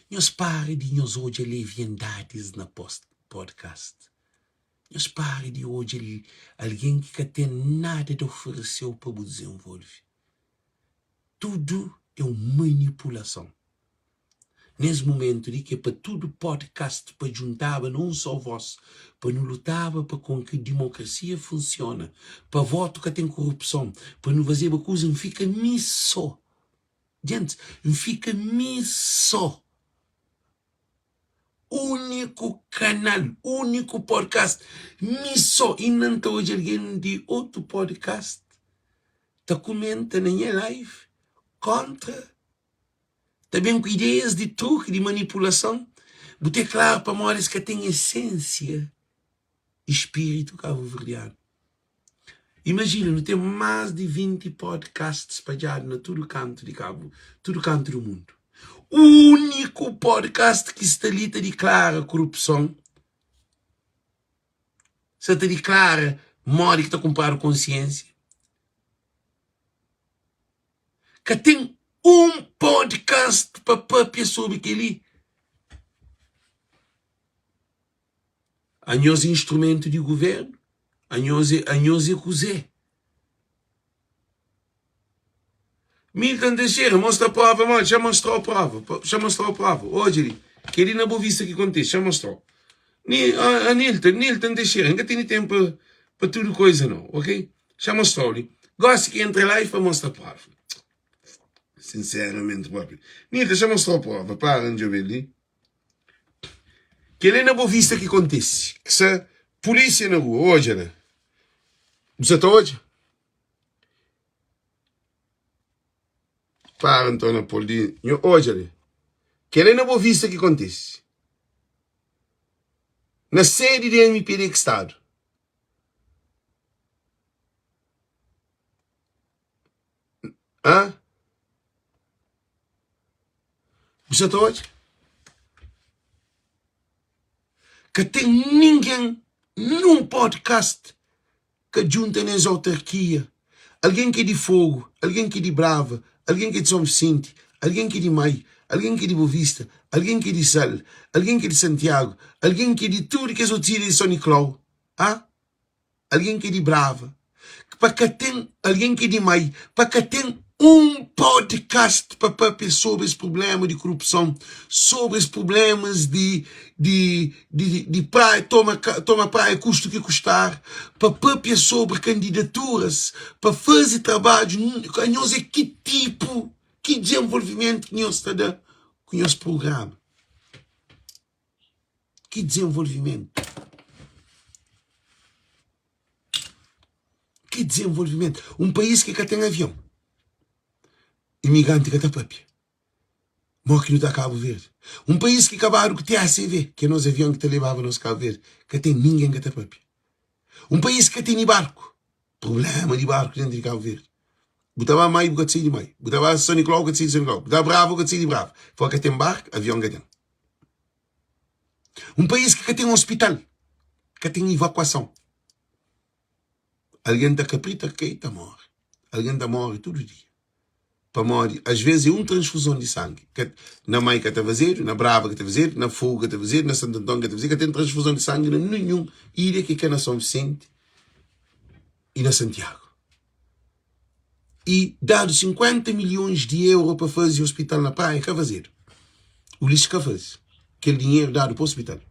Nhos para di nhos odja leviandadis na podcast. Nhos para di odja algen ki ka ten nada di oferese-u pa bu dizenvolve. Tudu é un manipulason. Nes mumentu li ki é pa tudu podcast pa djuntaba na un só vós pa nu lutaba pa kon ki dimokrasia funsiona, pa votu ka ten korupson, pa nu fazeba kuza, N fika mi só. Djentis, N fika mi só. Úniku kanal, úniku podcast, mi só. Inda N ta odja algen di otu podcast ta kumenta na nha live kóntra Ta ben ku ideias di truki, di manipulason. Bu te klaru pamodi es ka ten esensia i spiritu kabuverdianu. Imajina, nu ten más di 20 podcast spadjadu na tudu kantu di Kabu, tudu kantu di mundu. Úniku podcast ki sta li ta diklara korupson, sta ta diklara modi ki ta kunpradu konsiensia. Ka ten un podcast pa papia sobri kel-li. Anhos é instrumentu di guvernu? Anhos é, anhos é kuzê? Milton Teixeira, mostra prova modi, xa mostrau prova, xa mostrau prova. Odja li, kel-li na Boa Vista ki kontise, xa mostrau. Ni, Anilton, Nilton Teixeira, N ka tene tenpu pa tudu koiza nau, ok? Xa mostrau li. Gosi ki entra live pa mostra prova. Sinseramenti propi. Nilton, xa mostrau prova. Para N djobe li. Kel-li é na Bovista ki kontise. Sa pulísia na rua, odja la. Bu sa ta odja? Para nton na pol di nho odja li. Kel-li é na Bovista ki kontise. Na sedi di MPD ki stadu. Hã? Bu sa ta odja? Ka ten ningen nun podcast ka djunta nes autarkia. Algen ki é di Fogo, algen ki é di Brava, algen ki é di São Vicente, algen ki é di Mai, algen ki é di Bovista, algen ki é di Sal, algen ki é di Santiago, algen ki é di tudu kes otus ilha di São Nicolau. Hã? Algen ki é di Brava, pa ka ten algen ki é di Mai, pa ka ten un podcast pa papia sobri es prubléma di korupson, sobri es prublémas di di di di praia, toma toma praia kustu ki kustar, pa papia sobri kandidaturas, pa faze trabadju, anhos é ki tipu, ki dizenvolvimentu ki nhos ta da ku nhos prugrama? Ki dizenvolvimentu? Ki dizenvolvimentu? Un país ki ka ten avion, imigranti ka ta papia. Mo ki nu ta Kabu Verdi? Un país ki kabadu ku TACV, ki é nos avion ki ta lebaba nos Kabu Verdi, ka ten ningen ka ta papia. Un país ki ka tene barku, problema di barku dentru di Kabu Verdi. Bu ta ba Mai, bu ka ta sai di Mai. Bu ta ba San Nicolau, bu ka ta sai di San Nicolau. Bu ta ba Brava, bu ka ta sai di Brava. Fora ka ten barku, avion ka ten. Un país ki ka ten ospital, ka ten ivakuason. Algen ta kaprita, kai, ta móre. Algen ta móre tudu dia. Pamodi, asvês é un transfuzon di sangi. Ka, na Mai ka ta fazedu, na Brava ka ta fazedu, na Fogu ka ta fazedu, na Santu Anton ka ta fazedu. Ka ten transfuzon di sangi na ninhun ilha ki ka na Son Visenti i na Santiagu. I dadu 50 milhons di euro pa faze ospital na Praia, ka fazedu. Ulisses ka faze. Kel dinheru dadu pa ospital.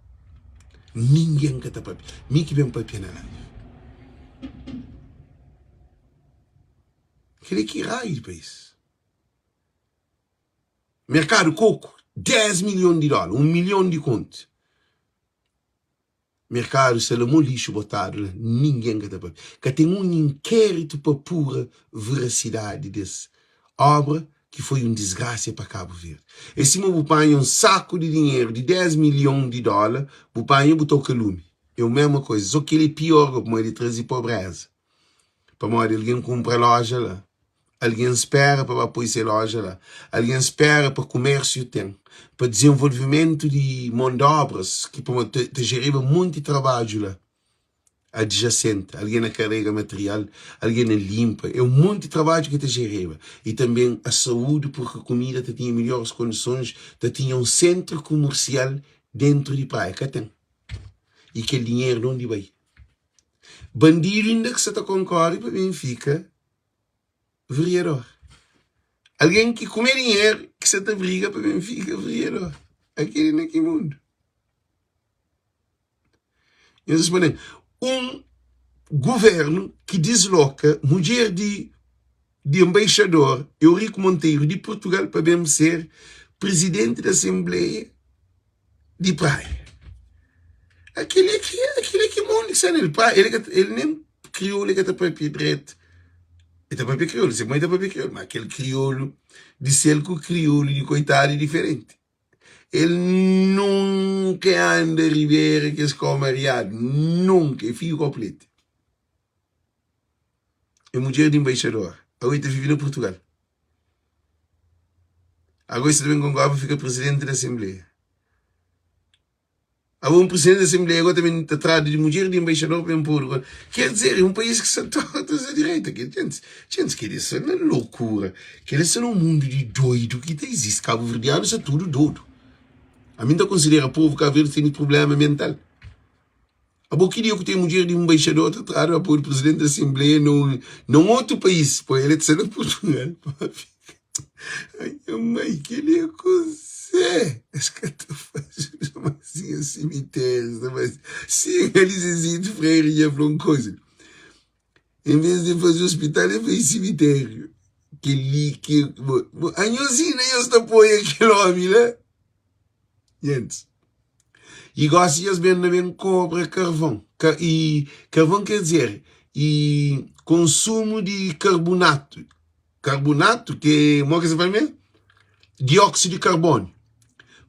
Ningen ka ta papia. Mi ki ben papia na live. Kel-li ki raiu di país. Merkadu koku, 10 milhon di dóla, 1 milhon di kontu. Merkadu sta la mo lixu botadu la, ningen ka ta papia. Ka ten un inkéritu pa apura verasidadi des obra ki foi un disgrasia pa Kabu Verdi. É sima bu panha un saku di dinheru di 10 milhon di dóla, bu panha bu toka lumi. É o mesma koiza, so kel é pior go, pamodi el traze pobreza. Pamodi algen kunpra loja la, algen spera pa ba poi se loja la, algen spera pa kumérsiu ten, pa dizenvolvimentu di mon di obras ki pamodi ta jeriba monti trabadju la adjasenti, algen na karega material, algen na linpa, é un monti trabadju ki ta jeriba. I tanben a saúdi purki kumida ta tinha midjoris kondisons, ta tinha un sentru kumersial dentru di praia, ka ten. I kel dinheru di undi bai? Bandidu inda ki sa ta konkore pa ben fika veriador. Algen ki kume dinheru ki sa ta briga pa ben fika veriador. Akili na ki mundu? Nhos responde-m, un guvernu ki disloka mudjer di di enbaixador Eurico Monteiro di Purtugal pa ben ser prizidenti di asenbleia di praia. Aquele é que aquele é que mundo que está nele. Praia, ele, ele nem crioulo, ele tá papia direto. Ele tá papia crioulo, se mãe tá papia crioulo, mas aquele crioulo de ser com crioulo de coitado é diferente. Ele nunca anda ribeira que escola mariado, nunca, é filho completo. É mulher de embaixador. Agora ele vive na Portugal. Agora você também concorda fica presidente da Assembleia. Agora um presidente da Assembleia agora também está tratado de mulher de embaixador bem puro. Quer dizer, é um país que se torta à direita. Que gente, gente, que isso é uma loucura. Que isso é um mundo de doido que tá existe. Cabo Verdeano é tudo doido. A mim tá considera povo Cabo Verde tem problema mental. Abo ki dia ku ten mudjer di nbaixador ta tradu apoio di presidenti di asenbleia num num otu país? Pô, el é ta sai na Portugal pa fika. Ai nha mai, kel-li é kuzê? Es ka ta faze demasia simitériu, ta faze sin. Ali Zezito Freire dja fla un koza, en vez di faze ospital, el faze simitériu. Kel-li ki bo, anhos inda nhos ta apoia kel ómi la? Gentis, i gósi nhos ben na ben kobra karvon. Ka, i karvon ker dizer i konsumu di karbunatu. Karbunatu ki é, mo ki se fala mesmu? Dióksidu di karbóniu.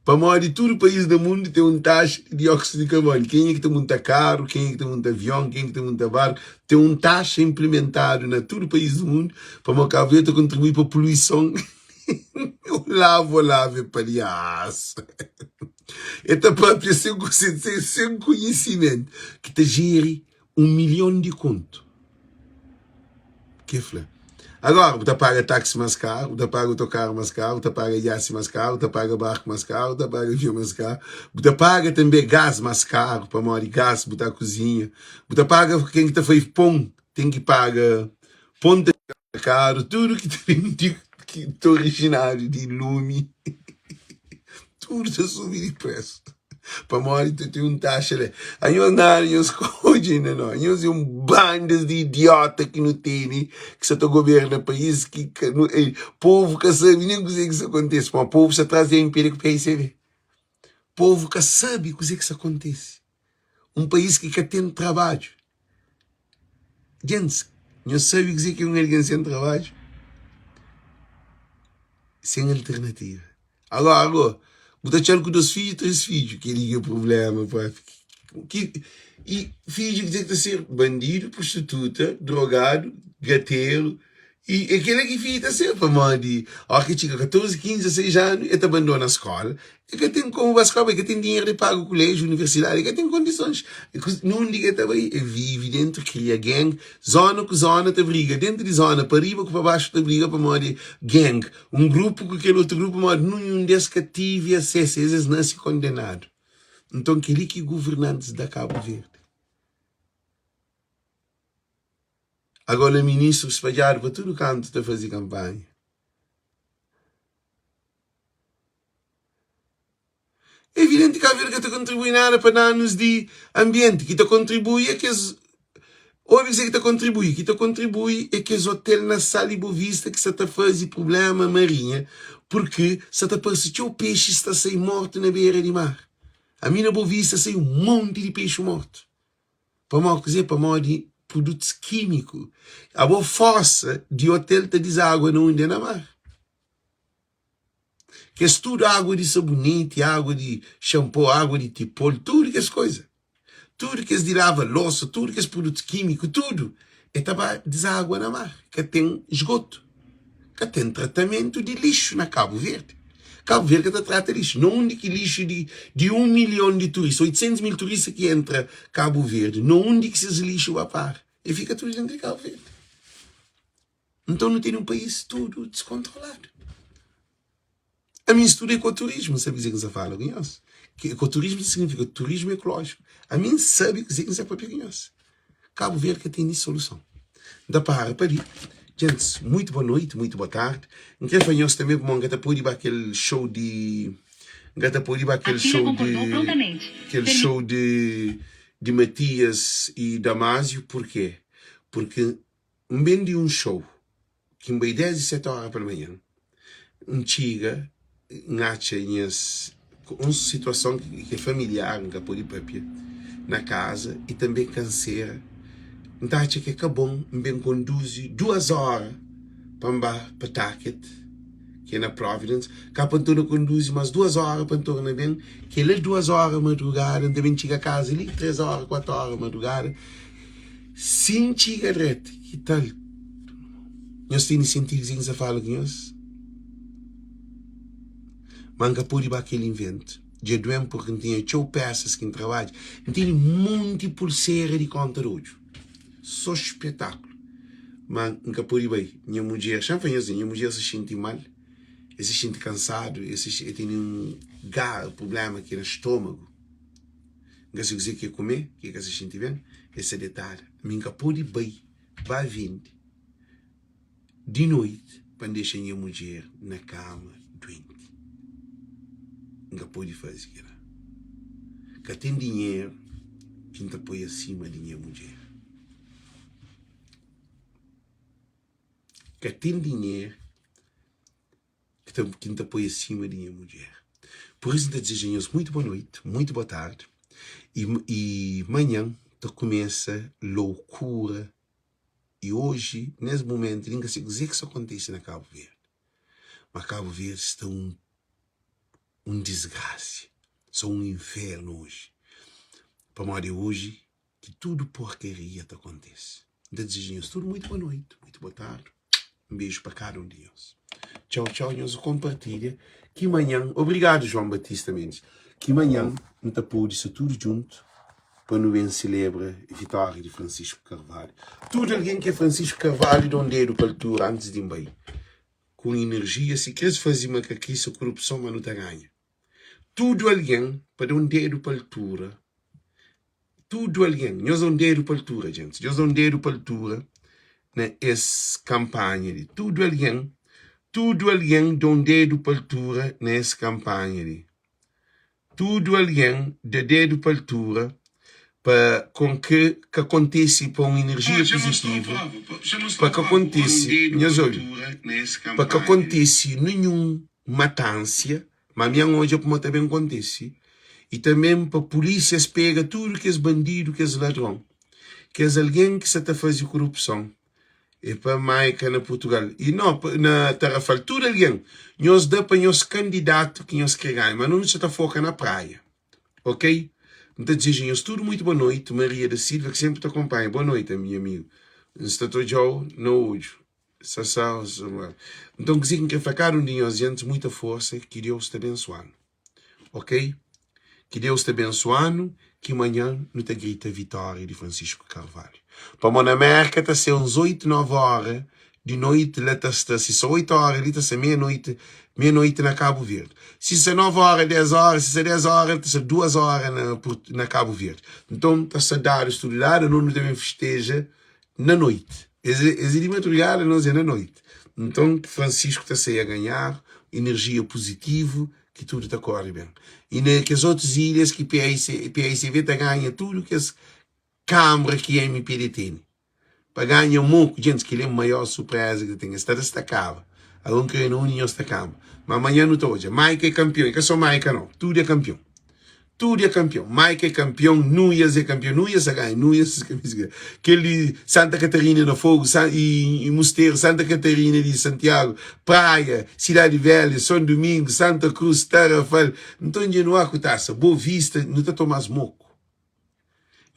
Pamodi tudu país na mundu ten un taxa di dióksidu di karbóniu. Kenha ki ta munta karu, kenha ki ta munta avion, kenha ki ta munta barku, ten un taxa inplimentadu na tudu país di mundu pamodi Kabu Verdi ta kontribui pa poluison. Olavo, Olavo é palhasu. El ta papia sen konhisimentu ki ta jeri un milhon di kontu. Ke fla. Agora, bu ta paga taxi mas karu, bu ta paga otokaru mas karu, bu ta paga iasi mas karu, bu ta paga barku mas karu, bu ta paga avion mas karu, bu ta paga tanbe gás mas karu, pamodi gás bu ta kuzinha, bu ta paga ken ki ta fai pon ten ki paga pon ta fika karu, tudu ki ta ben di ki ta orijinadu di lumi tudu ta subi di presu. Pamodi tu ten un taxa la. Anhos nada nhos ka odja inda no. Anhos é un bandas di idiota ki nu tene ki sa ta goberna país ki ka nu ei povu ka sabe nen kuzê ki sa kontise. Pamodi povu sta tras di MPD ku PICB. Povu ka sabe kuzê ki sa kontise. Un país ki ka ten trabadju. Gentis, nhos sabe kuzê ki é un algen sen trabadju? Sen alternativa. Agora go, bu ta txal ku 2 fidju, 3 fidju, kel-li ki é prubléma propi. Ki, i fidju ki ten ki ta ser bandidu, prostituta, drogadu, gateru, i é kel-la ki fidju ta ser, pamodi óras ki txiga 14, 15, 16 anu, el ta bandona skóla, el ka ten komu ba skóla, el ka ten dinheru di paga kuléjiu, universidadi, el ka ten kondisons. Nundi ki el ta bai? El vive déntu, kria gang, zóna ku zóna ta briga, déntu di zóna, pa riba ku pa baxu ta briga pamodi gang. Un grupu ku kel otu grupu modi ninhun des ka tive asesu, es es nase kondenadu. Nton kel-li ki guvernantis da Kabu Verdi. Agora ministru spadjadu pa tudu kantu ta faze kanpanha. É evidenti Kabu Verdi ka ta kontribui nada pa danus di anbienti. Ki ta kontribui é kes Obi kuzê ki ta kontribui? Ki ta kontribui é kes otel na Sal i Bovista ki sa ta faze prubléma marinha purki sa ta parse txeu pexi sta sai mortu na bera di mar. Ami na Bovista sai un monti di pexi mortu. Pamodi kuzê? Pamodi produtus kímiku. Abo forsa di otel ta dizagua na undi? É na mar. Kes tudu agua di saboneti, agua di xanpô, agua di tipol, tudu kes koiza, tudu kes di lava losa, tudu kes produtus kímiku, tudu e ta ba dizagua na mar. Ka ten sgotu, ka ten tratamentu di lixu na Kabu Verdi. Kabu Verdi ka ta trata lixu. Na undi ki lixu di di un milhon di turista, 800 mil turista ki entra Kabu Verdi, na undi ki ses lixu ba para? E fika tudu dentu di Kabu Verdi. Nton nu tene un país tudu diskontroladu. Ami N studa ekoturismu, N sabe kuzê ki N sta fala ku nhos. Ki ekoturismu signifika turismu ekolójiku. Ami N sabe kuzê ki N sta papia ku nhos. Kabu Verdi ka tene soluson. N ta para pa li. Gentis, muitu boa noiti, muitu boa tardi. N kre fla nhos tanbe pamodi N ka ta pode ba kel show di N ka ta pode ba kel show di kel show di di Matias i Damásio. Purkê? Purki N ben di un show ki N bai désdi 7 óra palmanhan, N txiga N atxa nhas un situason ki é familiar N ka pode papia na kaza i tanbe kansera N ta atxa ki é ka bon N ben konduzi duas óra pa N ba Pawtucket ki é na Providence ka pa N torna konduzi más duas óra pa N torna ben kel la duas óra madrugada N ta ben txiga kaza li três óra kuatu óra madrugada. Si N txiga dretu, ki tal? Nhos tene sentidu kuzê ki N sta fala ku nhos? Ma N ka pode ba kel inventu. Dja due-m purki N tinha txeu pesas ki N trabadja. N tene monti pulsera di konta di odju. So spetaklu. Ma N ka pode bai. Nha mudjer, xa N fla nhos, nha mudjer sa xinti mal, el sa xinti kansadu, el tene un prubléma ki na stomagu. N ka sabe kuzê ki e kume, ki e ka sa xinti ben, e sta detada. Mi N ka pode bai ba vende di noiti. pa N dexa nha mudjer na kama duenti. N ka pode faze kel-la. Ka ten dinheru ki N ta poi asima di nha mudjer. Ka ten dinheru ki N ta poi asima di nha mudjer. Pur isu, N ta dizeja nhos muitu boa noiti, muitu boa tardi i manhan ta kumesa loukura. I oji, nes mumentu li, N ka sai kuzê ki sta kontise na Kabu Verdi, ma Kabu Verdi sta un un disgrasia, sta un infernu oji, pamodi é oji ki tudu porkaria ta kontise. N ta dizeja nhos tudu muitu boa noiti, muitu boa tardi, un beju pa kada un di nhos. Txau, txau, nhos konpartilha ki manhan, obrigadu João Batista Mendes, ki manhan nu ta pode sta tudu djuntu pa nu ben selebra vitória di Francisco Carvalho. Tudu algen ki é Francisco Carvalho da un dedu pa altura antis di N bai. Ku inerjia, si kre faze makakisa, korupson, ma nu ta ganha. Tudu algen pa da un dedu pa altura. Tudu algen, nhos da un dedu pa altura, gentis. Nhos da un dedu pa altura na es kanpanha li. Tudu algen, tudu algen da un dedu pa altura na es kanpanha li. Tudu algen da dedu pa altura pa kon ke ka kontise pa un inerjia puzitivu pa ka kontise, nhos obi, pa ka kontise ninhun matansia, ma mi N odja kuma ta ben kontise, i tanben pa pulisias pega tudu kes bandidu, kes ladron, kes algen ki sa ta faze kurupson. E pa Maika na Portugal i no na Tarrafal tudu algen nhos da pa nhos kandidatu ki nhos kre ganha ma nu sa ta foka na Praia ok N ta dizeja nhos tudu muitu boa noiti Maria da Silva ki senpri ta konpanha boa noiti nha amigu N sta ta odjau na odju sa sa nton kuzê ki N kre fla kada un di nhos djentis muita forsa ki Deus ta bensuanu. Ok ki Deus ta bensuanu ki manhan nu ta grita vitória di Francisco Carvalho pamo na Merka ta ser uns 8 9 ora di noiti la ta sta si sa 8 ora li ta ser meia noiti meia noiti na Cabo Verde si sa 9 ora 10 ora si sa 10 ora ta ser 2 ora na na Cabo Verde nton ta sta dadu studu dadu no nu ta ben festeja na noiti es es é di madrugada nos é na noiti nton Francisco ta sai a ganhar energia positivo ki tudu ta kóre ben. I na kes otus ilhas ki PAICV ta ganha tudu kes kanbra ki MPD tene. Pa ganha moku, djentis, kel-li é maior surpreza ki ta ten. Es ta da es ta kaba. Algun kre na undi nhos ta kanba. Ma manhan nu ta odja. Maika é kanpion. É ka sô Maika nau. Tudu é kanpion. Tudu é kanpion. Maika é kanpion, Nuias é kanpion. Nuias sa ganha. Nuias kel di Santa Catarina na Fogo i Musteru, Santa Catarina di Santiago, Praia, Cidade Velha, São Domingos, Santa Cruz, Tarrafal. Nton dja nu ku tasa. Boa Vista, nu ta toma-s moku.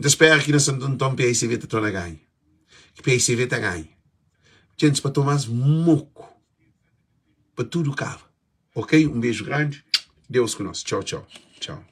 N ta spera ki na Santo Anton PICV ta torna ganha. Ki PICV ta ganha. Djentis pa toma-s moku. Pa tudu kaba. Ok? Un beju grandi. Deus ku nos. Txau, txau. Txau.